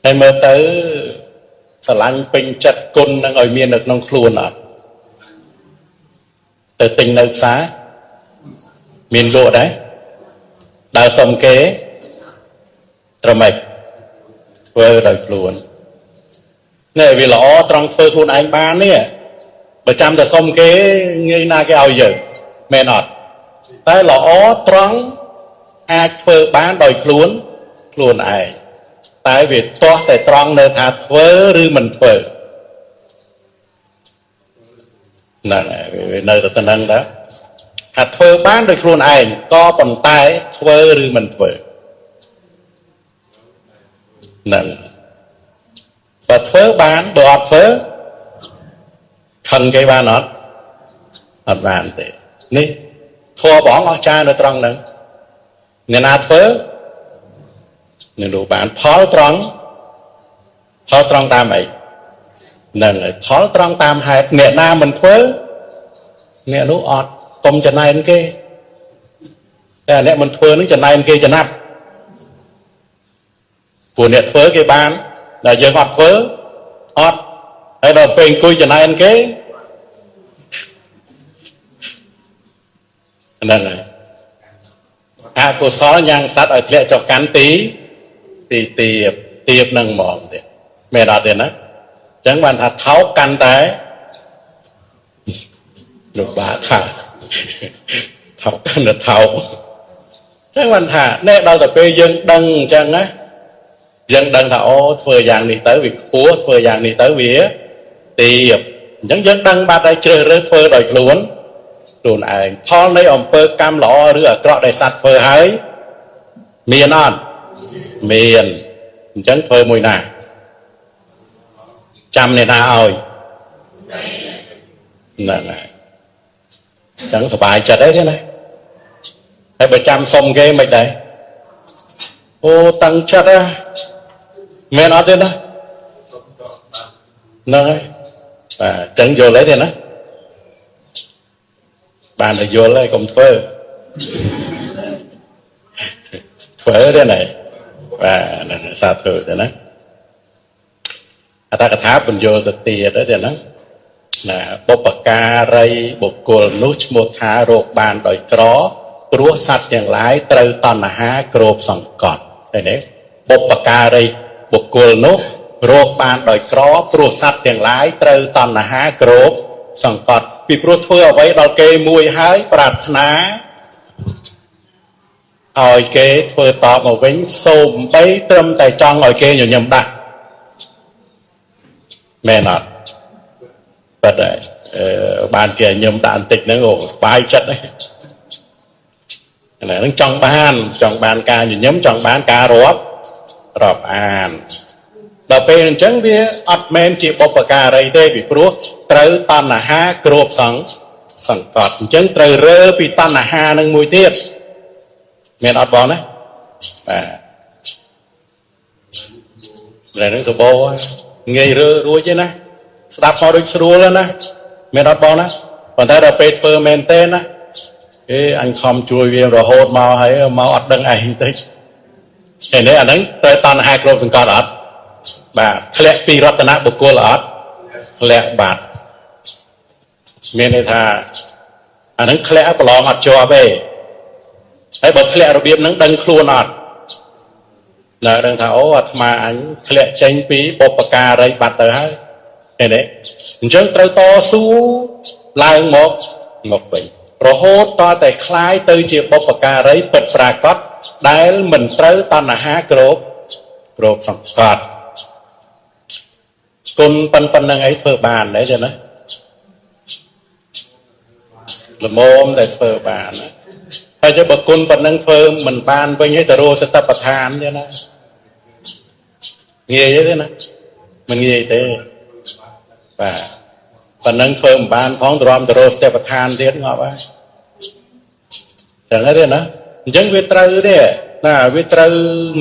តែមើលទៅស្រឡាញ់ពេញចិត្តគុណនឹងឲ្យមាននៅក្នុងខ្លួនអត់ទៅទិញនៅផ្សារមានលក់ដែរដើរសុំគេត្រឹមឯងធ្វើដោយខ្លួននេះវាល្អត្រង់ធ្វើខ្លួនឯងបាននេះបើចាំតែសុំគេងាយណាគេឲ្យយើងមែនអត់តែល្អត្រង់អាចធ្វើបានដោយខ្លួនឯងតែវាទាស់តែត្រង់នៅថាធ្វើឬមិនធ្វើហ្នឹងហើយវានៅតែប៉ុណ្្នឹងតើថាធ្វើបានដោយខ្លួនឯងក៏ប៉ុន្តែធ្វើឬមិនធ្វើហ្នឹងបើធ្វើបានបើអត់ធ្វើខឹងគេបានអត់អត់បានទេនេះធម៌ព្រះអង្គអស្ចារ្យនៅត្រង់ហ្នឹងអ្នកណាធ្វើនឹងលោកបានផលត្រង់តាមអី ហ្នឹងហើយផលត្រង់តាមហេតុអ្នកណាមិនធ្វើអ្នកនោះអត់កុំចំណែនគេតែអ្នកមិនធ្វើនឹងចំណែនគេចំណាប់ព្រោះអ្នកធ្វើគេបានតែយើងអត់ធ្វើអត់ហើយដល់ពេលអង្គុយចំណែនគេហ្នឹងហើយអកុសលញ៉ាំងសត្វឲ្យធ្លាក់ចុះកាន់ទីទីទៀបទៀបនឹងហ្មងទៀតមែនអត់ទេណាអញ្ចឹងបានថាថោកកាន់តែលោកបាថាថោកកាន់តែថោកអញ្ចឹងបានថានេះដល់តែពេលយើងដឹងអញ្ចឹងណាយើងដឹងថាអូធ្វើយ៉ាងនេះទៅវាខ្ពស់ធ្វើយ៉ាងនេះទៅវាទៀបអញ្ចឹងយើងដឹងបាត់ហើយជ្រើសរើសធ្វើដោយខ្លួនខ្លួនឯងផលនៃអំពើកម្មល្អឬអាក្រក់ដែលសត្វធ្វើហើយមានអត់មានអញ្ចឹងធ្វើមួយណាចាំអ្នកណាឲ្យហ្នឹងហើយអញ្ចឹងសប្បាយចិត្តអីទេណាហើយបើចាំសុំគេមិនដែរអូតាំងចិត្តហ៎មែនអត់ទេណាហ្នឹងហើយបាទអញ្ចឹងយល់អីទេណាបានតែយល់ហើយកុំធ្វើធ្វើទេណាបាទហ្នឹងសាធុទេណាអត្តកថាបញ្យល់ទៅទៀតទេណាណាបុព្វការីបុគ្គលនោះឈ្មោះថារកបានដោយក្រព្រោះសត្វទាំងឡាយត្រូវតណ្ហាគ្របសង្កត់ឃើញទេបុព្វការីបុគ្គលនោះរកបានដោយក្រព្រោះសត្វទាំងឡាយត្រូវតណ្ហាគ្របសង្កត់ពីព្រោះធ្វើអ្វីដល់គេមួយហើយប្រាថ្នាឲ្យគេធ្វើតបមកវិញសូម្បីត្រឹមតែចង់ឲ្យគេញញឹមដាក់មែនអត់បាទបានគេញញឹមដាក់បន្តិចហ្នឹងអូសប្បាយចិត្តហ្នឹងហ្នឹងចង់បានការញញឹមចង់បានការរាប់រាប់អានដល់ពេលអញ្ចឹងវាអត់មែនជាបុព្វការីទេពីព្រោះត្រូវតណ្ហាគ្របសង្កត់អញ្ចឹងត្រូវរើពីតណ្ហានឹងមួយទៀតមានអត់បងណាបាទនឹងសបោងាយរើរួចទេណាស្ដាប់មកដូចស្រួលណាមានអត់បងណាប៉ុន្តែដល់ពេលធ្វើមែនទេណាគេអញខំជួយវារហូតមកហើយមកអត់ដឹងឯងតិចតែនេះអាហ្នឹងត្រូវតណ្ហាគ្របសង្កត់អត់បាទធ្លាក់ពីរតនបុគ្គលអត់ធ្លាក់បាត់មានន័យថាអាហ្នឹងធ្លាក់ប្រឡងអត់ជាប់ទេហើយបើធ្លាក់របៀបហ្នឹងដឹងខ្លួនអត់ណាដឹងថាអូអាត្មាអញធ្លាក់ចេញពីបុព្វការីបាត់ទៅហើយឃើញទេអញ្ចឹងត្រូវតស៊ូឡើងមកវិញរហូតតតែคล้ายទៅជាបុព្វការីពិតប្រាកដដែលមិនត្រូវតណ្ហាគ្របសង្កត់គុណប៉ុណ្្នឹងអីធ្វើបានដែរទេណាល្មមតែធ្វើបានណាហើយចុះបើគុណប៉ុណ្្នឹងធ្វើមិនបានវិញឲ្យទៅរកសតិប្បដ្ឋានទេណាងាយទេណាមិនងាយទេបាទប៉ុណ្្នឹងធ្វើមិនបានផងទ្រាំទៅរកសតិប្បដ្ឋានទៀតងាប់ហើយចឹងទេណាអញ្ចឹងវាត្រូវទេណាវាត្រូវ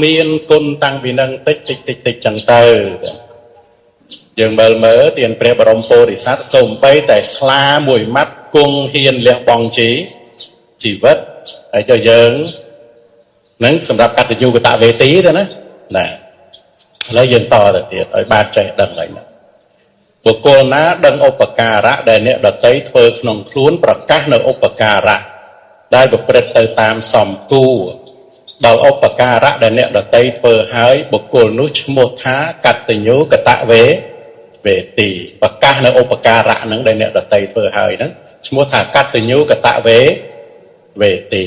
មានគុណតាំងពីនឹងតិចតិចតិចតិចចឹងទៅយើងមើលទានព្រះបរមពោធិសត្វសូម្បីតែស្លាមួយម៉ាត់គង់ហ៊ានលះបង់ជីវិតហើយចុះយើងនឹងសម្រាប់កតញ្ញូកតវេទីទេណាណាឥឡូវយើងតទៅទៀតឲ្យបានចេះដឹងហើយណាបុគ្គលណាដឹងឧបការៈដែលអ្នកដតីធ្វើក្នុងខ្លួនប្រកាសនៅឧបការៈដែលប្រព្រឹត្តទៅតាមសំគួរដល់ឧបការៈដែលអ្នកដតីធ្វើហើយបុគ្គលនោះឈ្មោះថាកតញ្ញូកតវេទីប្រកាសនៅឧបការៈហ្នឹងដែលអ្នកដតីធ្វើហើយហ្នឹងឈ្មោះថាកតញ្ញូកតវេទី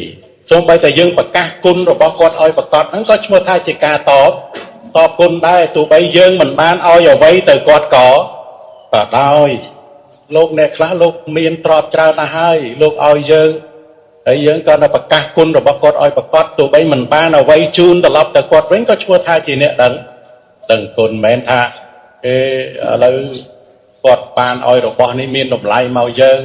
សូម្បីតែយើងប្រកាសគុណរបស់គាត់ឲ្យប្រកាសហ្នឹងក៏ឈ្មោះថាជាការតបគុណដែរទោះបីយើងមិនបានឲ្យអ្វីទៅគាត់ក៏ដោយលោកអ្នកខ្លះលោកមានទ្រព្យច្រើនណាស់ហើយលោកឲ្យយើងហើយយើងក៏នៅប្រកាសគុណរបស់គាត់ឲ្យប្រកាសទោះបីមិនបានអ្វីជូនត្រឡប់ទៅគាត់វិញក៏ឈ្មោះថាជាអ្នកដឹងគុណមិនមែនថាឥឡូវគាត់បានឲ្យរបស់នេះមានតម្លៃមកយើង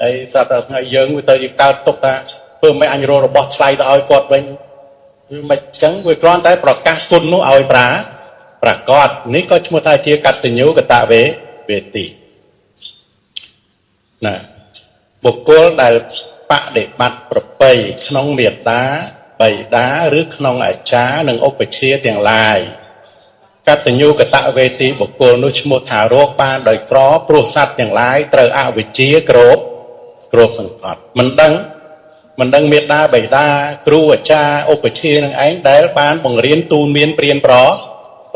ហើយស្រាប់តែថ្ងៃយើងវាទៅជាកើតទុកថាធ្វើមិនអញរករបស់ថ្លៃទៅឲ្យគាត់វិញវាមិនចឹងវាគ្រាន់តែប្រកាសគុណនោះឲ្យប្រាកដនេះក៏ឈ្មោះថាជាកតញ្ញូកតវេ វេទីណាបុគ្គលដែលបដិបត្តិប្រពៃក្នុងមេត្តាបិតាឬក្នុងអាចារ្យនិងឧបជាទាំងឡាយកតញ្ញូកតវេទីបុគ្គលនោះឈ្មោះថារកបានដោយក្រព្រោះសត្វទាំងឡាយត្រូវអវិជ្ជាគ្របសង្កត់មិនដឹងមេត្តាបិតាគ្រូអាចារ្យឧបជានឹងឯងដែលបានបង្រៀនទូនមានព្រានប្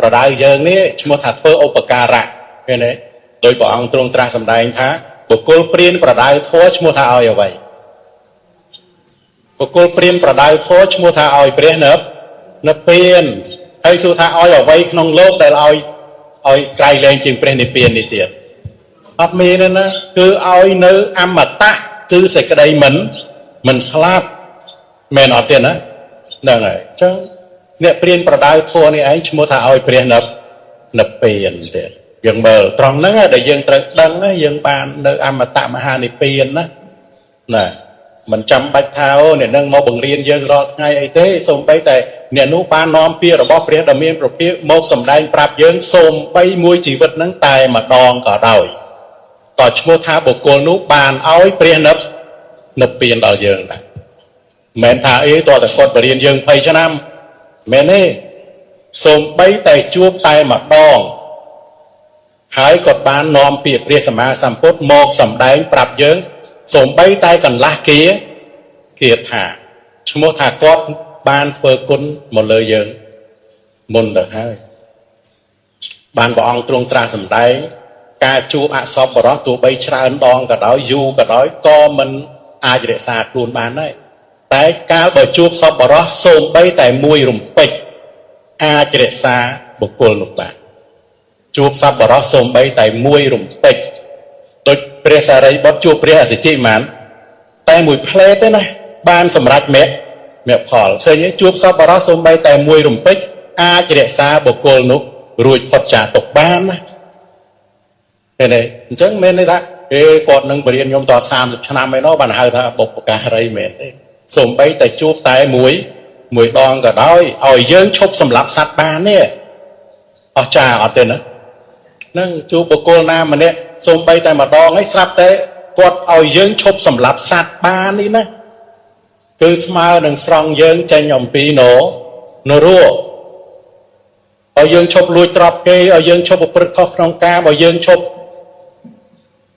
រដៅយើងនេះឈ្មោះថាធ្វើឧបការៈឃើញទេដោយព្រះអង្គទ្រង់ត្រាស់សម្ដែងថាបុគ្គលព្រានប្រដៅធម៌ឈ្មោះថាឲ្យអ្វីបុគ្គលព្រានប្រដៅធម៌ឈ្មោះថាឲ្យព្រះនិព្វានហើយសួរថាឲ្យអ្វីក្នុងលោកដែលឲ្យក្រៃលែងជាងព្រះនិព្វាននេះទៀតអត់មានទេណាគឺឲ្យនៅអមតៈគឺសេចក្តីមិនស្លាប់មែនអត់ទេណាហ្នឹងហើយអញ្ចឹងអ្នកព្រានប្រដៅធម៌នេះឯងឈ្មោះថាឲ្យព្រះនិព្វានទៀតយើងមើលត្រង់ហ្នឹងដែលយើងត្រូវដឹងយើងបាននៅអមតៈមហានិព្វានណាណាមិនចាំបាច់ថាអូអ្នកនឹងមកបង្រៀនយើងរាល់ថ្ងៃអីទេសូម្បីតែអ្នកនោះបាននាំពាក្យរបស់ព្រះដ៏មានព្រះភិក្ខមកសម្ដែងប្រាប់យើងសូម្បីមួយជីវិតហ្នឹងតែម្ដងក៏ដោយក៏ឈ្មោះថាបុគ្គលនោះបានឲ្យព្រះនិព្វានដល់យើងដែរមិនមែនថាអីតើតែគាត់បរៀនយើង20ឆ្នាំមែនទេសូម្បីតែជួបតែម្ដងហើយគាត់បាននាំពាក្យព្រះសម្មាសម្ពុទ្ធមកសម្ដែងប្រាប់យើងសូម្បីតែកន្លះគាថាឈ្មោះថាគាត់បានធ្វើគុណមកលើយើងមុនទៅហើយបានព្រះអង្គទ្រង់ត្រាស់សម្ដែងការជួបអសពបរោះទោះបីច្រើនដងក៏ដោយយូរក៏ដោយក៏មិនអាចរក្សាខ្លួនបានដែរតែកាលបើជួបសពបរោះសូម្បីតែមួយរំពេចអាចរក្សាបុគ្គលនោះបានជួបសពបរោះសូម្បីតែមួយរំពេចដូចព្រះសារីបុត្រជួបព្រះអសិជិបានតែមួយផ្លែទេណាបានសម្រេចមគ្គផលឃើញទេជួបសពបរោះសូម្បីតែមួយរំពេចអាចរក្សាបុគ្គលនោះរួចផុតចាកទុក្ខបានណាឃើញទេអញ្ចឹងមានន័យថាគេគាត់នឹងបរៀនខ្ញុំត30ឆ្នាំឯណោះបានហៅថាបុព្វការីមែនទេសូម្បីតែជួបតែមួយដងក៏ដោយឲ្យយើងឈប់សម្លាប់សត្វបាននេះអស្ចារ្យអត់ទេណានឹងជួបបុគ្គលណាម្នាក់សូម្បីតែម្ដងឯងស្រាប់តែគាត់ឲ្យយើងឈប់សម្លាប់សត្វបាននេះណាគឺស្មើនឹងស្រង់យើងចេញអំពីនរកឲ្យយើងឈប់លួចទ្រព្យគេឲ្យយើងឈប់ប្រព្រឹត្តខុសក្នុងកាមឲ្យយើងឈប់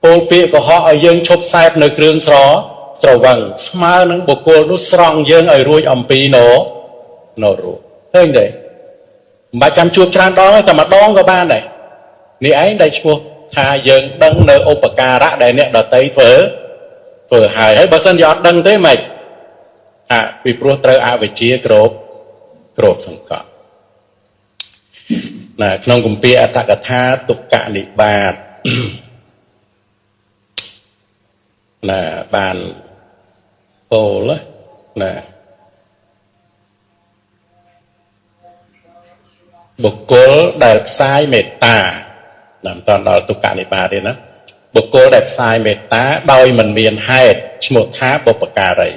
ពោលពាក្យកុហកឲ្យយើងឈប់សែបនៅគ្រឿងស្រវឹងស្មើនឹងបុគ្គលនោះស្រង់យើងឲ្យរួចអំពីនរកឃើញទេមិនបាច់ចាំជួបច្រើនដងទេតែម្ដងក៏បានដែរនេះឯងដែលឈ្មោះថាយើងដឹងនៅឧបការៈដែលអ្នកដតីធ្វើហើយហើយបើសិនជាអត់ដឹងទេម៉េចថាពីព្រោះត្រូវអវិជ្ជាគ្របសង្កត់ណាក្នុងគម្ពីរអត្ថកថាទុក្កនិបាតណាបានពោលណាបុគ្គលដែលផ្សាយមេត្តាមិនតាន់ដល់ទុក្កនិបាតទេណាបុគ្គលដែលផ្សាយមេត្តាដោយមិនមានហេតុឈ្មោះថាបុព្វការី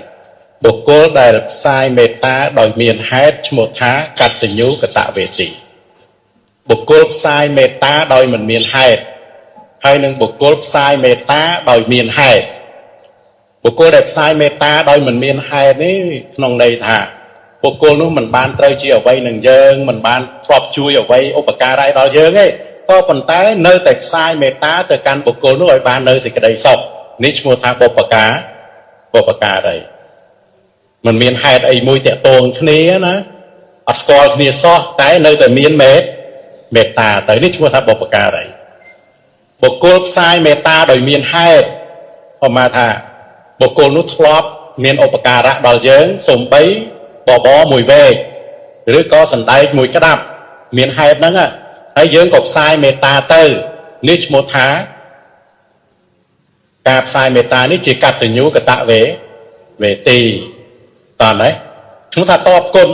បុគ្គលដែលផ្សាយមេត្តាដោយមានហេតុឈ្មោះថាកតញ្ញូកតវេទីបុគ្គលផ្សាយមេត្តាដោយមិនមានហេតុហើយនឹងបុគ្គលផ្សាយមេត្តាដោយមានហេតុបុគ្គលដែលផ្សាយមេត្តាដោយមិនមានហេតុនេះក្នុងន័យថាបុគ្គលនោះមិនបានត្រូវជាអ្វីនឹងយើងមិនបានធ្លាប់ជួយអ្វីឧបការៈដល់យើងទេក៏ប៉ុន្តែនៅតែផ្សាយមេត្តាទៅកាន់បុគ្គលនោះឲ្យបាននៅសេចក្តីសុខនេះឈ្មោះថាបុព្វការីមិនមានហេតុអីមួយតាក់ទងគ្នាណាអត់ស្គាល់គ្នាសោះតែនៅតែមានមេត្តាទៅនេះឈ្មោះថាបុព្វការីបុគ្គលផ្សាយមេត្តាដោយមានហេតុប្រមាថាបុគ្គលនោះធ្លាប់មានឧបការៈដល់យើងសូម្បីបបរមួយវែកឬក៏សណ្ដែកមួយក្តាប់មានហេតុហ្នឹងហើយយើងក៏ផ្សាយមេត្តាទៅនេះឈ្មោះថាការផ្សាយមេត្តានេះជាកតញ្ញូកតវេទីតើណាឈ្មោះថាតបគុណ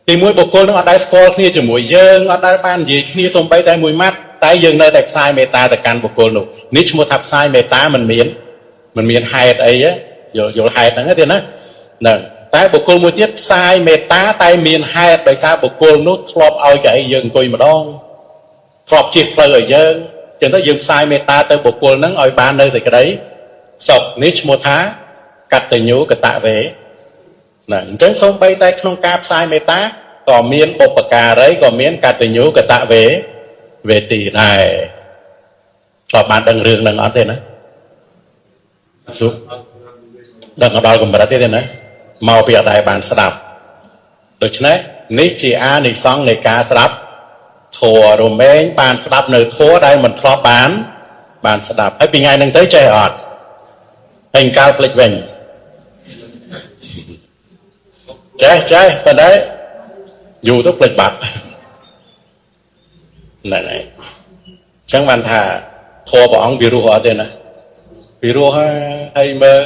ទីមួយបុគ្គលនឹងអត់ដែលស្គាល់គ្នាជាមួយយើងអត់ដែលបាននិយាយគ្នាសូម្បីតែមួយម៉ាត់តែយើងនៅតែផ្សាយមេត្តាទៅកាន់បុគ្គលនោះនេះឈ្មោះថាផ្សាយមេត្តាមិនមានហេតុអីយល់ហេតុហ្នឹងទេណាហ្នឹងតែបុគ្គលមួយទៀតផ្សាយមេត្តាតែមានហេតុដោយសារបុគ្គលនោះធ្លាប់ឲ្យកៅអីយើងអង្គុយម្ដងធ្លាប់ជិះផ្លូវឲ្យយើង ចឹងទៅយើងផ្សាយមេត្តាទៅបុគ្គលហ្នឹងឲ្យបាននៅសេចក្តីសុខនេះឈ្មោះថាកតញ្ញូកតវេណាអញ្ចឹងសូម្បីតែក្នុងការផ្សាយមេត្តាក៏មានបុព្វការីក៏មានកតញ្ញូកតវេវេទីដែរធ្លាប់បានដឹងរឿងហ្នឹងអត់ទេណាសុដឹងដល់កម្រិតទេទេណាមកពីអត់ដែលបានស្ដាប់ដូច្នេះនេះជាអានិសង្សនៃការស្ដាប់ធម៌រមែងបានស្ដាប់នៅធម៌ដែលមិនធ្លាប់បានស្ដាប់ហើយពីថ្ងៃហ្នឹងទៅចេះអត់ហើយកាលភ្លេចវិញចេះចេះប៉ុន្តែយូរទៅភ្លេចបាត់ហ្នឹងហើយអញ្ចឹងបានថាធម៌ព្រះអង្គពីរោះអត់ទេណាពីរោះហើយមើល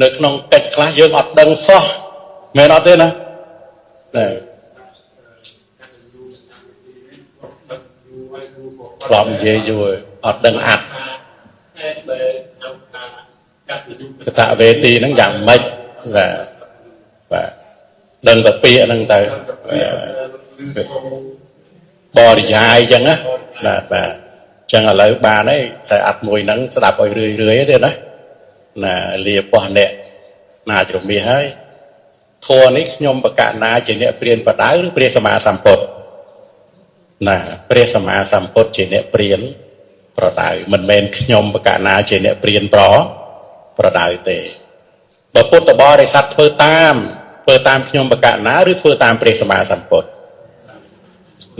នៅក្នុងកិច្ចខ្លះយើងអត់ដឹងសោះមែនអត់ទេណាណែធ្លាប់និយាយយូរអត់ដឹងអាត់កតវេទីហ្នឹងយ៉ាងម៉េចបាទបាទដឹងតែពាក្យហ្នឹងទៅបរិយាយអញ្ចឹងណាបាទបាទអញ្ចឹងឥឡូវបានហើយខ្សែអាត់មួយហ្នឹងស្ដាប់ឲ្យរឿយរឿយទេណាណាលាពោះអ្នកណាជ្រមាសហើយធម៌នេះខ្ញុំបកណាជាអ្នកព្រានបដៅឬព្រះសម្មាសម្ពុទ្ធណាព្រះសម្មាសម្ពុទ្ធជាអ្នកព្រានប្រដៅមិនមែនខ្ញុំបកណាជាអ្នកព្រានប្រដៅទេបើពុទ្ធបរិស័ទធ្វើតាមខ្ញុំបកណាឬធ្វើតាមព្រះសម្មាសម្ពុទ្ធ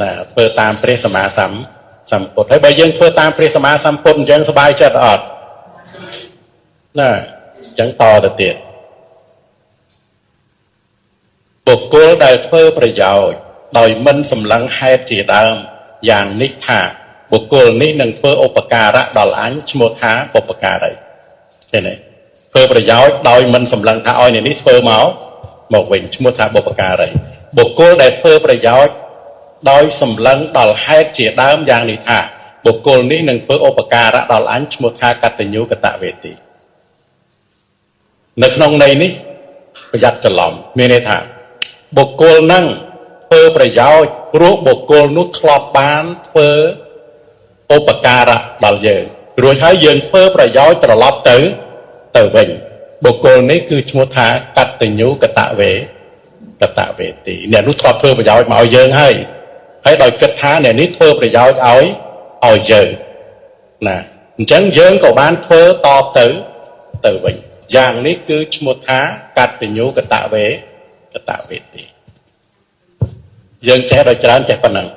ណាធ្វើតាមព្រះសម្មាសម្ពុទ្ធហើយបើយើងធ្វើតាមព្រះសម្មាសម្ពុទ្ធអញ្ចឹងសប្បាយចិត្តអត់ណាអញ្ចឹងតទៅទៀតបុគ្គលដែលធ្វើប្រយោជន៍ដោយមិនសម្លឹងហេតុជាដើមយ៉ាងនេះថាបុគ្គលនេះនឹងធ្វើឧបការៈដល់អញឈ្មោះថាបុព្វការីឃើញទេធ្វើប្រយោជន៍ដោយមិនសម្លឹងថាឲ្យអ្នកនេះធ្វើមកវិញឈ្មោះថាបុព្វការីបុគ្គលដែលធ្វើប្រយោជន៍ដោយសម្លឹងដល់ហេតុជាដើមយ៉ាងនេះថាបុគ្គលនេះនឹងធ្វើឧបការៈដល់អញឈ្មោះថាកតញ្ញូកតវេទីនៅក្នុងន័យនេះប្រយ័ត្នច្រឡំមានន័យថាបុគ្គលនឹងធ្វើប្រយោជន៍ព្រោះបុគ្គលនោះធ្លាប់បានធ្វើឧបការៈដល់យើងរួចហើយយើងធ្វើប្រយោជន៍ត្រឡប់ទៅវិញបុគ្គលនេះគឺឈ្មោះថាកតញ្ញូកតវេកតវេទីអ្នកនោះធ្លាប់ធ្វើប្រយោជន៍មកឲ្យយើងហើយហើយដោយគិតថាអ្នកនេះធ្វើប្រយោជន៍ឲ្យយើងណាអញ្ចឹងយើងក៏បានធ្វើតបទៅវិញយ៉ាងនេះគឺឈ្មោះថាកតញ្ញូកតវេកតវេទីយើងចេះដល់ច្រើនចេះប៉ុណ្ណឹង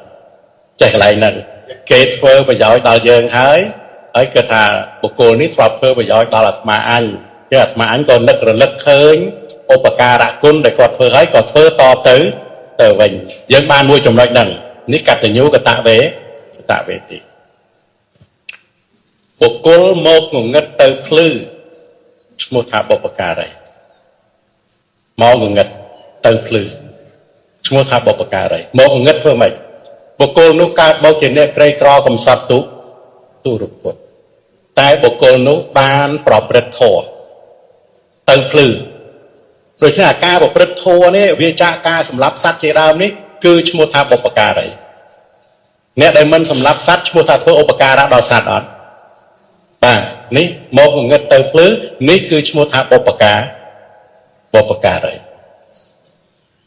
ចេះកន្លែងហ្នឹងគេធ្វើប្រយោជន៍ដល់យើងហើយហើយគេថាបុគ្គលនេះធ្លាប់ធ្វើប្រយោជន៍ដល់អាត្មាអញគឺអាត្មាអញក៏នឹករលឹកឃើញឧបការៈគុណដែលគាត់ធ្វើហើយក៏ធ្វើតបទៅវិញយើងបានមួយចំណុចហ្នឹងនេះកតញ្ញូកតវេកតវេទីបុគ្គលមកងងឹតទៅភ្លឺឈ្មោះថាបុព្វការីមកងងឹតទៅភ្លឺឈ្មោះថាបុព្វការីមកងងឹតធ្វើម៉េចបុគ្គលនោះកើតមកជាអ្នកក្រីក្រកំសត់ទុរគតតែបុគ្គលនោះបានប្រព្រឹត្តធម៌ទៅភ្លឺដូច្នេះអាការប្រព្រឹត្តធម៌នេះវាចាកការសម្លាប់សត្វជាដើមនេះគឺឈ្មោះថាបុព្វការីអ្នកដែលមិនសម្លាប់សត្វឈ្មោះថាធ្វើឧបការៈដល់សត្វអត់បាទនេះមកងងឹតទៅភ្លឺនេះគឺឈ្មោះថាបុព្វការី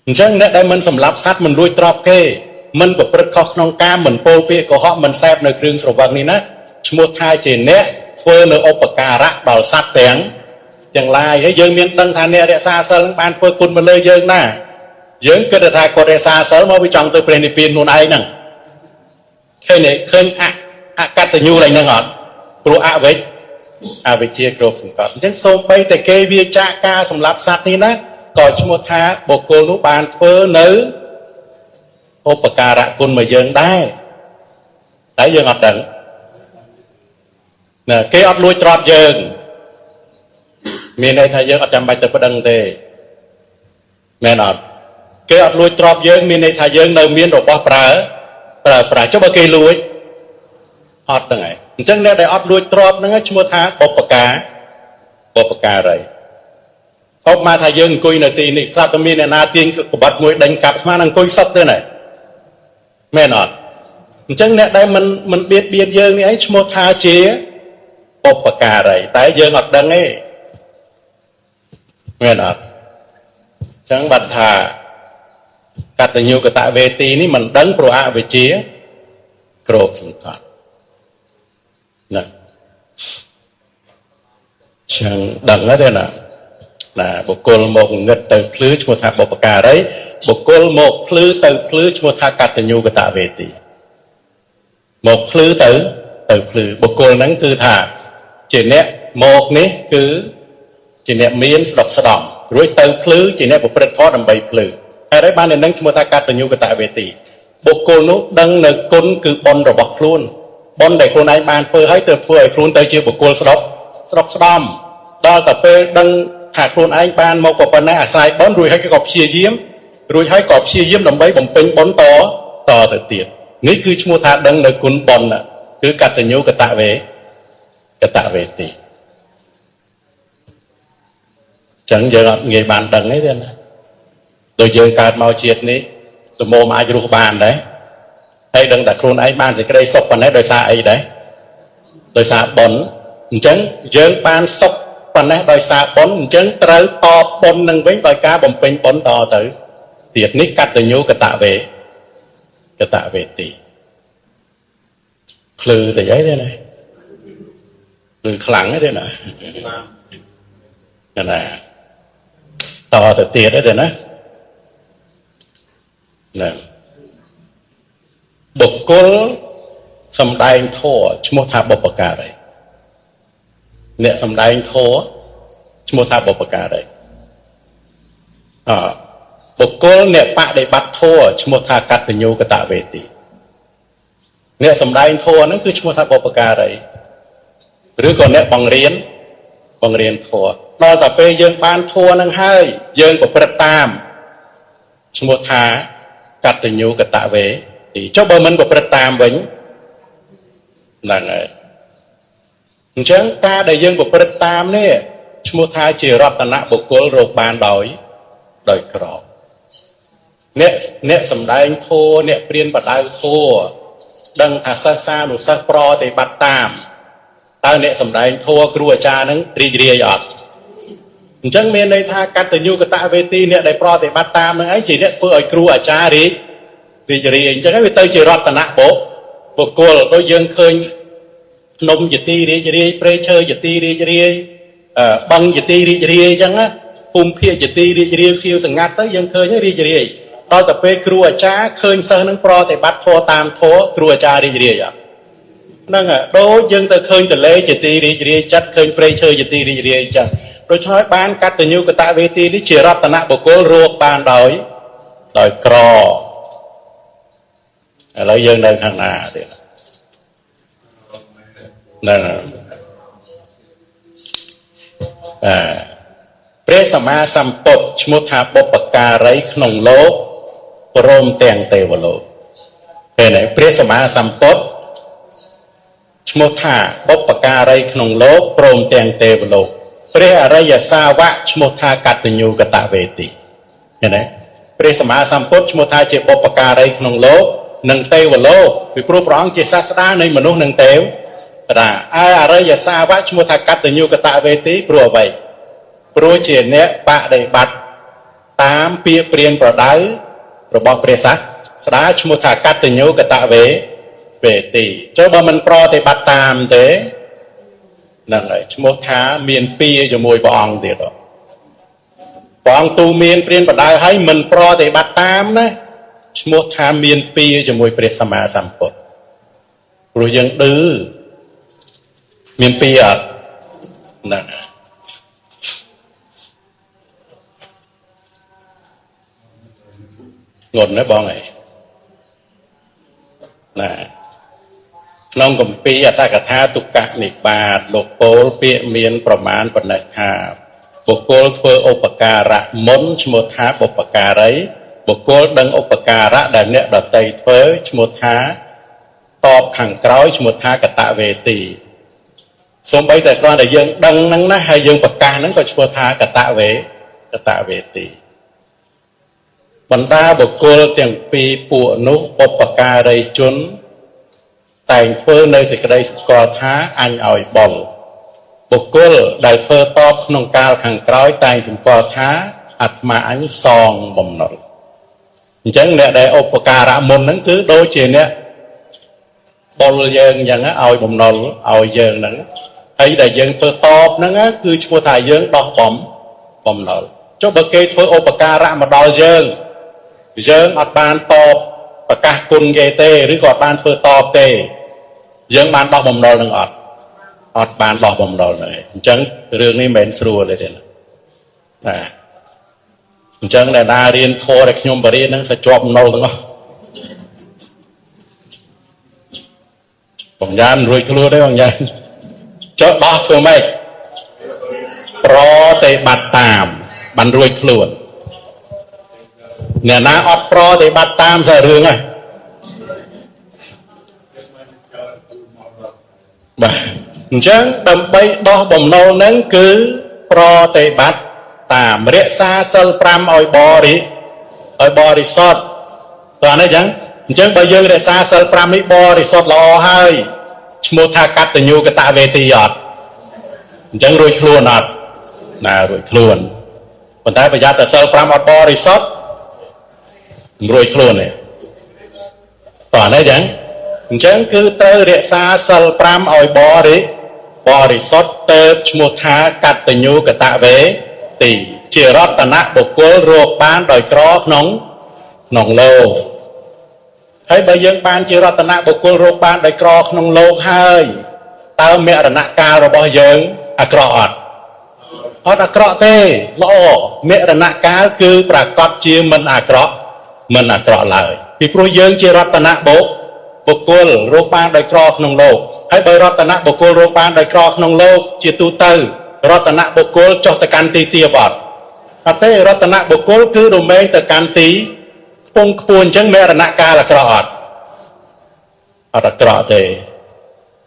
អញ្ចឹងអ្នកដែលមិនសម្លាប់សត្វមិនលួចទ្រព្យគេមិនប្រព្រឹត្តខុសក្នុងកាមមិនពោលពាក្យកុហកមិនសេពនៅគ្រឿងស្រវឹងនេះណាឈ្មោះថាជាអ្នកធ្វើនៅឧបការៈដល់សត្វទាំងឡាយហើយយើងមានដឹងថាអ្នករក្សាសិលនឹងបានធ្វើគុណមកលើយើងណាយើងគិតថាគាត់រក្សាសិលមកវាចង់ទៅព្រះនិព្វានខ្លួនឯងហ្នឹងឃើញទេឃើញអកតញ្ញូឡើងហ្នឹងអត់ព្រោះអវិជ្ជាគ្របសង្កត់អញ្ចឹងសូម្បីតែគេវាចាកការសម្លាប់សត្វនេះណាក៏ឈ្មោះថាបុគ្គលនោះបានធ្វើនៅឧបការៈគុណមកយើងដែរតែយើងអត់ដឹងណាគេអត់លួចទ្រព្យយើងមានន័យថាយើងអត់ចាំបាច់ទៅប្តឹងទេមែនអត់គេអត់លួចទ្រព្យយើងមានន័យថាយើងនៅមានរបស់ប្រើប្រាស់ចុះបើគេលួចអត់ហ្នឹងឯងអញ្ចឹងអ្នកដែលអត់លួចទ្រព្យហ្នឹងឈ្មោះថាបុព្វការីឧបមាថាយើងអង្គុយនៅទីនេះស្រាប់តែមានអ្នកណាទាញក្បត់មួយដេញកាប់ស្មានអង្គុយសុកទេណាមែនអត់ អញ្ចឹងអ្នកដែលមិនបៀតបៀនយើងនេះឯងឈ្មោះថាជាបុព្វការីតែយើងអត់ដឹងទេមែនអត់អញ្ចឹងបាត់ថាកតញ្ញូកតវេទីនេះមិនដឹងព្រោះអវិជ្ជាគ្របសង្កត់ណាចឹងដឹងទេណាណាបុគ្គលមកងឹតទៅភ្លឺឈ្មោះថាបុព្វការីបុគ្គលមកភ្លឺទៅភ្លឺឈ្មោះថាកតញ្ញូកតវេទីមកភ្លឺទៅភ្លឺបុគ្គលហ្នឹងគឺថាជាអ្នកមកនេះគឺជាអ្នកមានស្ដុកស្ដំរួចទៅភ្លឺជាអ្នកប្រព្រឹត្តធម៌ដើម្បីភ្លឺហើយបាននៅនឹងឈ្មោះថាកតញ្ញូកតវេទីបុគ្គលនោះដឹងនៅគុណគឺបុណ្យរបស់ខ្លួនបុណ្យដែលខ្លួនឯងបានធ្វើហើយទើបធ្វើឲ្យខ្លួនទៅជាបុគ្គលស្ដុកស្ដំដល់តែពេលដឹងថាខ្លួនឯងបានមកប៉ុណ្ណេះអាស្រ័យបុណ្យរួចហើយក៏ព្យាយាមរួចហើយក៏ព្យាយាមដើម្បីបំពេញបុណ្យតទៅទៀតនេះគឺឈ្មោះថាដឹងនៅគុណបុណ្យគឺកតញ្ញូកតវេទីចឹងយើងអត់ងាយបានដឹងទេណាដូចយើងកើតមកជាតិនេះល្មមអាចរស់បានដែរហើយដឹងតែខ្លួនឯងបានសេចក្តីសុខប៉ុណ្ណេះដោយសារអីដែរដោយសារបុណ្យអញ្ចឹងយើងបានសុខប៉ុណ្ណេះដោយសារបុណ្យអញ្ចឹងត្រូវតបបុណ្យនឹងវិញដោយការបំពេញបុណ្យតទៅទៀតនេះកតញ្ញូកតវេទីភ្លឺទៅអីទេណាភ្លឺខ្លាំងទេណាណាតទៅទៀតទេណាណាបុគ្គលសំដែងធម៌ឈ្មោះថាបុព្វការីអ្នកសំដែងធម៌ឈ្មោះថាបុព្វការីបុគ្គលអ្នកបដិបត្តិធម៌ឈ្មោះថាកតញ្ញូកតវេទីអ្នកសំដែងធម៌ហ្នឹងគឺឈ្មោះថាបុព្វការីឬក៏អ្នកបង្រៀនធម៌ដល់តែពេលយើងបានធម៌ហ្នឹងហើយយើងប្រព្រឹត្តតាមឈ្មោះថាកតញ្ញូកតវេទីចុះបើមិនប្រព្រឹត្តតាមវិញហ្នឹងហើយអញ្ចឹងការដែលយើងប្រព្រឹត្តតាមនេះឈ្មោះថាជារតនបុគ្គលរកបានដោយក្រអ្នកសំដែងធម៌អ្នកព្រានបដៅធម៌ដឹងថាសិស្សានុសិស្សប្រតិបត្តិតាមតើអ្នកសំដែងធម៌គ្រូអាចារ្យហ្នឹងរីករាយអត់អញ្ចឹងមានន័យថាកតញ្ញូកតវេទីអ្នកដែលប្រតិបត្តិតាមហ្នឹងឯងជាអ្នកធ្វើឲ្យគ្រូអាចារ្យរីករាយអញ្ចឹងហើយវាទៅជារតនបុគ្គលដូចយើងឃើញភ្នំជាទីរីករាយព្រៃឈើជាទីរីករាយបឹងជាទីរីករាយអញ្ចឹងណាភូមិភាគជាទីរីករាយខៀវសង្ងាត់ទៅយើងឃើញរីករាយដល់តែពេលគ្រូអាចារ្យឃើញសិស្សនឹងប្រតិបត្តិធម៌តាមធម៌គ្រូអាចារ្យរីករាយអត់ហ្នឹងដូចយើងទៅឃើញទន្លេជាទីរីករាយចិត្តឃើញព្រៃឈើជាទីរីករាយអញ្ចឹងដូច្នេះបានកតញ្ញូកតវេទីនេះជារតនបុគ្គលរកបានដោយក្រឥឡូវយើងនៅខាងណាទៀតហ្នឹងបាទព្រះសម្មាសម្ពុទ្ធឈ្មោះថាបុព្វការីក្នុងលោកព្រមទាំងទេវលោកឃើញទេព្រះសម្មាសម្ពុទ្ធឈ្មោះថាបុព្វការីក្នុងលោកព្រមទាំងទេវលោកព្រះអរិយសាវកឈ្មោះថាកតញ្ញូកតវេទីឃើញទេព្រះសម្មាសម្ពុទ្ធឈ្មោះថាជាបុព្វការីក្នុងលោកនិងទេវលោកពីព្រោះព្រះអង្គជាសាស្តានៃមនុស្សនិងទេវតាឯអរិយសាវកឈ្មោះថាកតញ្ញូកតវេទីព្រោះអ្វីព្រោះជាអ្នកបដិបត្តិតាមពាក្យព្រានប្រដៅរបស់ព្រះសាស្តាឈ្មោះថាកតញ្ញូកតវេទីចុះបើមិនប្រតិបត្តិតាមទេហ្នឹងហើយឈ្មោះថាមានពៀជាមួយព្រះអង្គទៀតព្រះអង្គទូមានព្រានប្រដៅហើយមិនប្រតិបត្តិតាមណាឈ្មោះថាមានពៀជាមួយព្រះសម្មាសម្ពុទ្ធព្រោះយើងឌឺមានពៀអត់ហ្នឹងងត់ណាបងឯងណាក្នុងគម្ពីរអត្ថកថាទុក្កនិបាតលោកពោលពាក្យមានប្រមាណប៉ុណ្ណេះថាបុគ្គលធ្វើឧបការៈមុនឈ្មោះថាបុព្វការីបុគ្គលដឹងឧបការៈដែលអ្នកដទៃធ្វើឈ្មោះថាតបខាងក្រោយឈ្មោះថាកតវេទីសូម្បីតែគ្រាន់តែយើងដឹងហ្នឹងណាហើយយើងប្រកាសហ្នឹងក៏ឈ្មោះថាកតវេទីបណ្ដាបុគ្គលទាំងពីរពួកនោះបុព្វការីជន តែងធ្វើនៅសេចក្តីសម្គាល់ថាអញឲ្យបុលបុគ្គលដែលធ្វើតបក្នុងកាលខាងក្រោយតែងសម្គាល់ថាអាត្មាអញសងបំណុលអញ្ចឹងអ្នកដែលឧបការៈមុនហ្នឹងគឺដូចជាអ្នកបុលយើងអញ្ចឹងឲ្យបំណុលឲ្យយើងហ្នឹងហើយដែលយើងធ្វើតបហ្នឹងគឺឈ្មោះថាយើងដោះបំណុលចុះបើគេធ្វើឧបការៈមកដល់យើងយើងអត់បានតបប្រកាសគុណគេទេឬក៏អត់បានធ្វើតបទេយើងបានដោះបំណុលនឹងអត់អត់បានដោះបំណុលហ្នឹងឯងអញ្ចឹងរឿងនេះមិនមែនស្រួលទេណាបាទអញ្ចឹងដែលណារៀនធម៌ដែលខ្ញុំបរៀនហ្នឹងសជាប់បំណុលទាំងអស់បងយ៉ានរួចខ្លួនទេបងយ៉ានចុះដោះធ្វើម៉េចប្រតិបត្តិតាមបានរួចខ្លួនអ្នកណាអត់ប្រតិបត្តិតាមស្អីរឿងហ្នឹងបាទអញ្ចឹងដើម្បីដោះបំណុលហ្នឹងគឺប្រតិបត្តិតាមរក្សាសិល5ឲ្យបរិសុទ្ធតើនេះអញ្ចឹងបើយើងរក្សាសិល5នេះបរិសុទ្ធល្អហើយឈ្មោះថាកតញ្ញូកតវេទីអត់អញ្ចឹងរួចខ្លួនអត់ណារួចខ្លួនប៉ុន្តែប្រយ័ត្នតែសិល5អត់បរិសុទ្ធមិនរួចខ្លួនទេតើនេះអញ្ចឹងគឺត្រូវរក្សាសិល5ឲ្យបរិសុទ្ធទៅឈ្មោះថាកតញ្ញូកតវេទីជារតនបុគ្គលរកបានដោយក្រក្នុងលោកហើយបើយើងបានជារតនបុគ្គលរកបានដោយក្រក្នុងលោកហើយតើមរណកាលរបស់យើងអាក្រក់អត់អត់អាក្រក់ទេល្អមរណកាលគឺប្រកបជាមិនអាក្រក់មិនអាក្រក់ឡើយពីព្រោះយើងជារតនបុគ្គលរកបានដោយក្រក្នុងលោកហើយបើរតនបុគ្គលរកបានដោយក្រក្នុងលោកជាទូទៅរតនបុគ្គលចុះទៅកាន់ទីទាបអត់អត់ទេរតនបុគ្គលគឺរមែងទៅកាន់ទីខ្ពង់ខ្ពស់អញ្ចឹងមរណកាលអាក្រក់អត់អត់អាក្រក់ទេ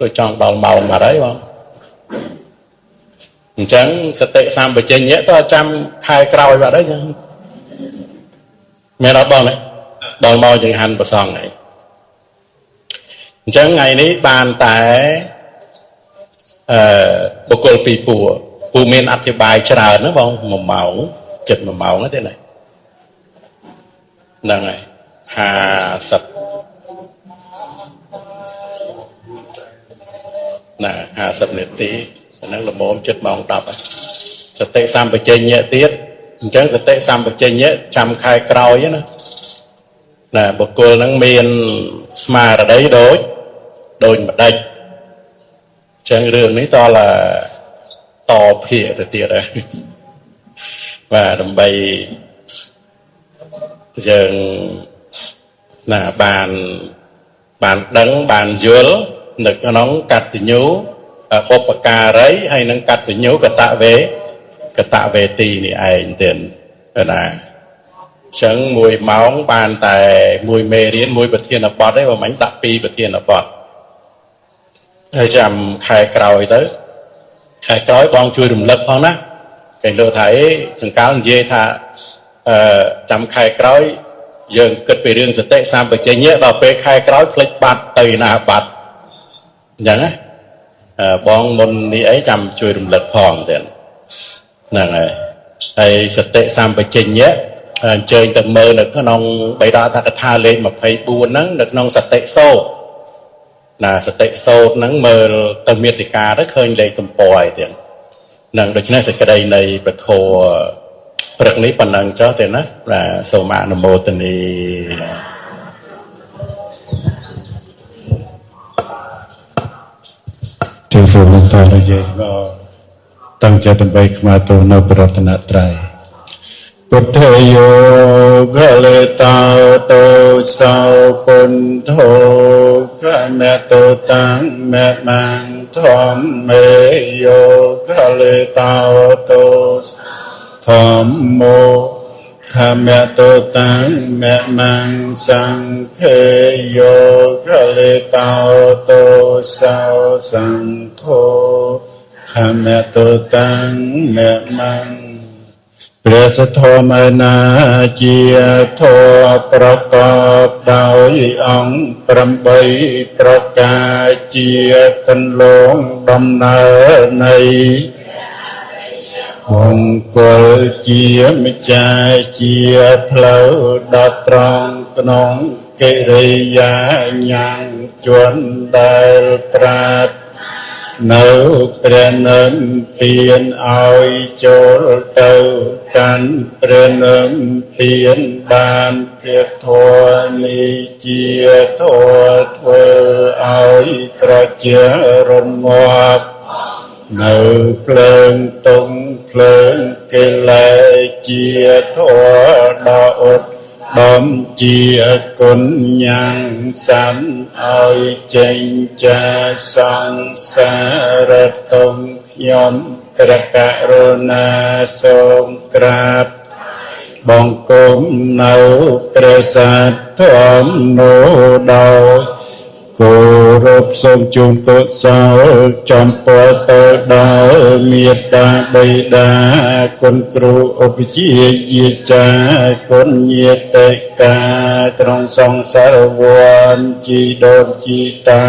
ដូចចង់ដល់ម៉ោងបាត់ហើយបងអញ្ចឹងសតិសម្បជញ្ញៈតើចាំខែក្រោយបាត់ហើយចឹងមានអត់បងទេដល់ម៉ោងចង្ហាន់ប្រសងហើយអញ្ចឹងថ្ងៃនេះបានតែបុគ្គលពីរពួរពូមានអធិប្បាយច្រើនណាបង1ម៉ោងចិត្ត1ម៉ោងទេណាហ្នឹងហើយ50ណា50នាទីហ្នឹងល្មមចិត្តម៉ោង10សតិសម្បជញ្ញៈទៀតអញ្ចឹងសតិសម្បជញ្ញៈចាំខែក្រោយណាណាបុគ្គលហ្នឹងមានស្មារតីដូចម្ដេចអញ្ចឹងរឿងនេះតឡាតភាកទៅទៀតហើយបាទដើម្បីយើងណាបានដឹងបានយល់នៅក្នុងកតញ្ញូបុព្វការីហើយនឹងកតញ្ញូកតវេទីនេះឯងទៀតណាអញ្ចឹង1ម៉ោងបានតែមួយមេរៀនមួយប្រធានបទទេបើមិនដាក់ពីរប្រធានបទហើយចាំខែក្រោយទៅខែក្រោយបងជួយរំលឹកផងណាគេលើថាអីចង្កាលនិយាយថាចាំខែក្រោយយើងគិតពីរឿងសតិសម្បជញ្ញៈដល់ពេលខែក្រោយភ្លេចបាត់ទៅណាបាត់អញ្ចឹងណាបងមុននេះអីចាំជួយរំលឹកផងទៀតហ្នឹងហើយហើយសតិសម្បជញ្ញៈអញ្ជើញទៅមើលនៅក្នុងបិដកអត្ថកថាលេខ24ហ្នឹងនៅក្នុងសតិសោតណាសតិសោតហ្នឹងមើលទៅមេតិកាទៅឃើញលេខទំព័រឯទៀតនឹងដូច្នេះសេចក្តីនៃព្រះធម៌ព្រឹកនេះប៉ុណ្ណឹងចុះទេណាបាទសូមអនុមោទនាជាសូមបន្តនិយាយមកតាំងចិត្តដើម្បីខ្មាទោសនៅព្រះរតនត្រ័យពុទ្ធយោកលេតោតោសោពុទ្ធោកមតោតាំងមមੰធម្មេយោកលេតោតោធម្មោធម្មតោតាំងមមੰសង្ឃេយោកលេតោតោសោសង្ឃោធម្មតោតាំងមមੰ ព្រះសទ្ធមណាជាធម៌ប្រកបដោយអង្គ8ប្រការជាកន្លងដំណើរនៃមង្គលជាម្ចាស់ជាផ្លូវដល់ត្រង់ក្នុងកិរិយាញ៉ាំងជនដែលត្រាតនៅព្រះនិព្វានឲ្យចូលទៅកាន់ព្រះនិព្វានបានព្រះធម៌នេះជាធម៌ធ្វើឲ្យប្រជារងាប់នៅភ្លើងទុំភ្លើងកិលេសជាធម៌ដ៏ឧត្តមជាគុណញ៉ាំងសាន់ឲ្យចេញចាសង្សារតុងខ្ញុំព្រះករុណាសូមក្រាបបង្គំនៅព្រះសទ្ធធមនោះដោយគោរពសូមជូនកុសលចំពោះទៅដល់មេត្តាបិតាគុណគ្រូឧបជាយាចាគុណញាតិកាត្រង់សង្សារវ័នជីដូនជីតា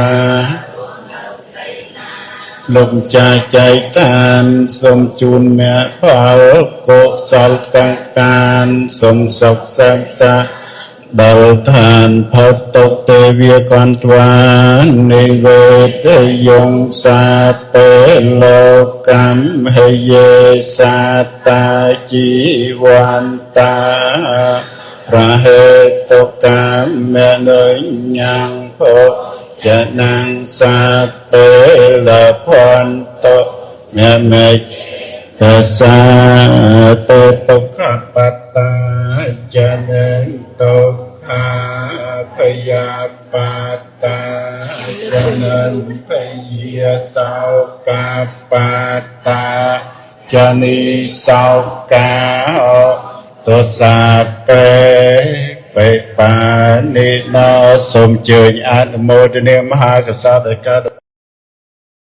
លោកចាចៃតានសូមជូនមគ្គផលកុសលកានសូមសុខសាន្តសាដល់ឋានផុតទុកទេវាកន្ត្វានិវេទយងសាពេលោកកម្មហយេសាតាជីវន្តារហេតុកម្មនុញ្ញងភោចនាងសាពេលភន្តមេមេតសាតតុខបតាចនិតុខាភយាបតាចនិភយាសោកាបតាចនិសោកាទសាពេបេបានិណោសូមជើញអនុមោទនាមហាកសត្រកា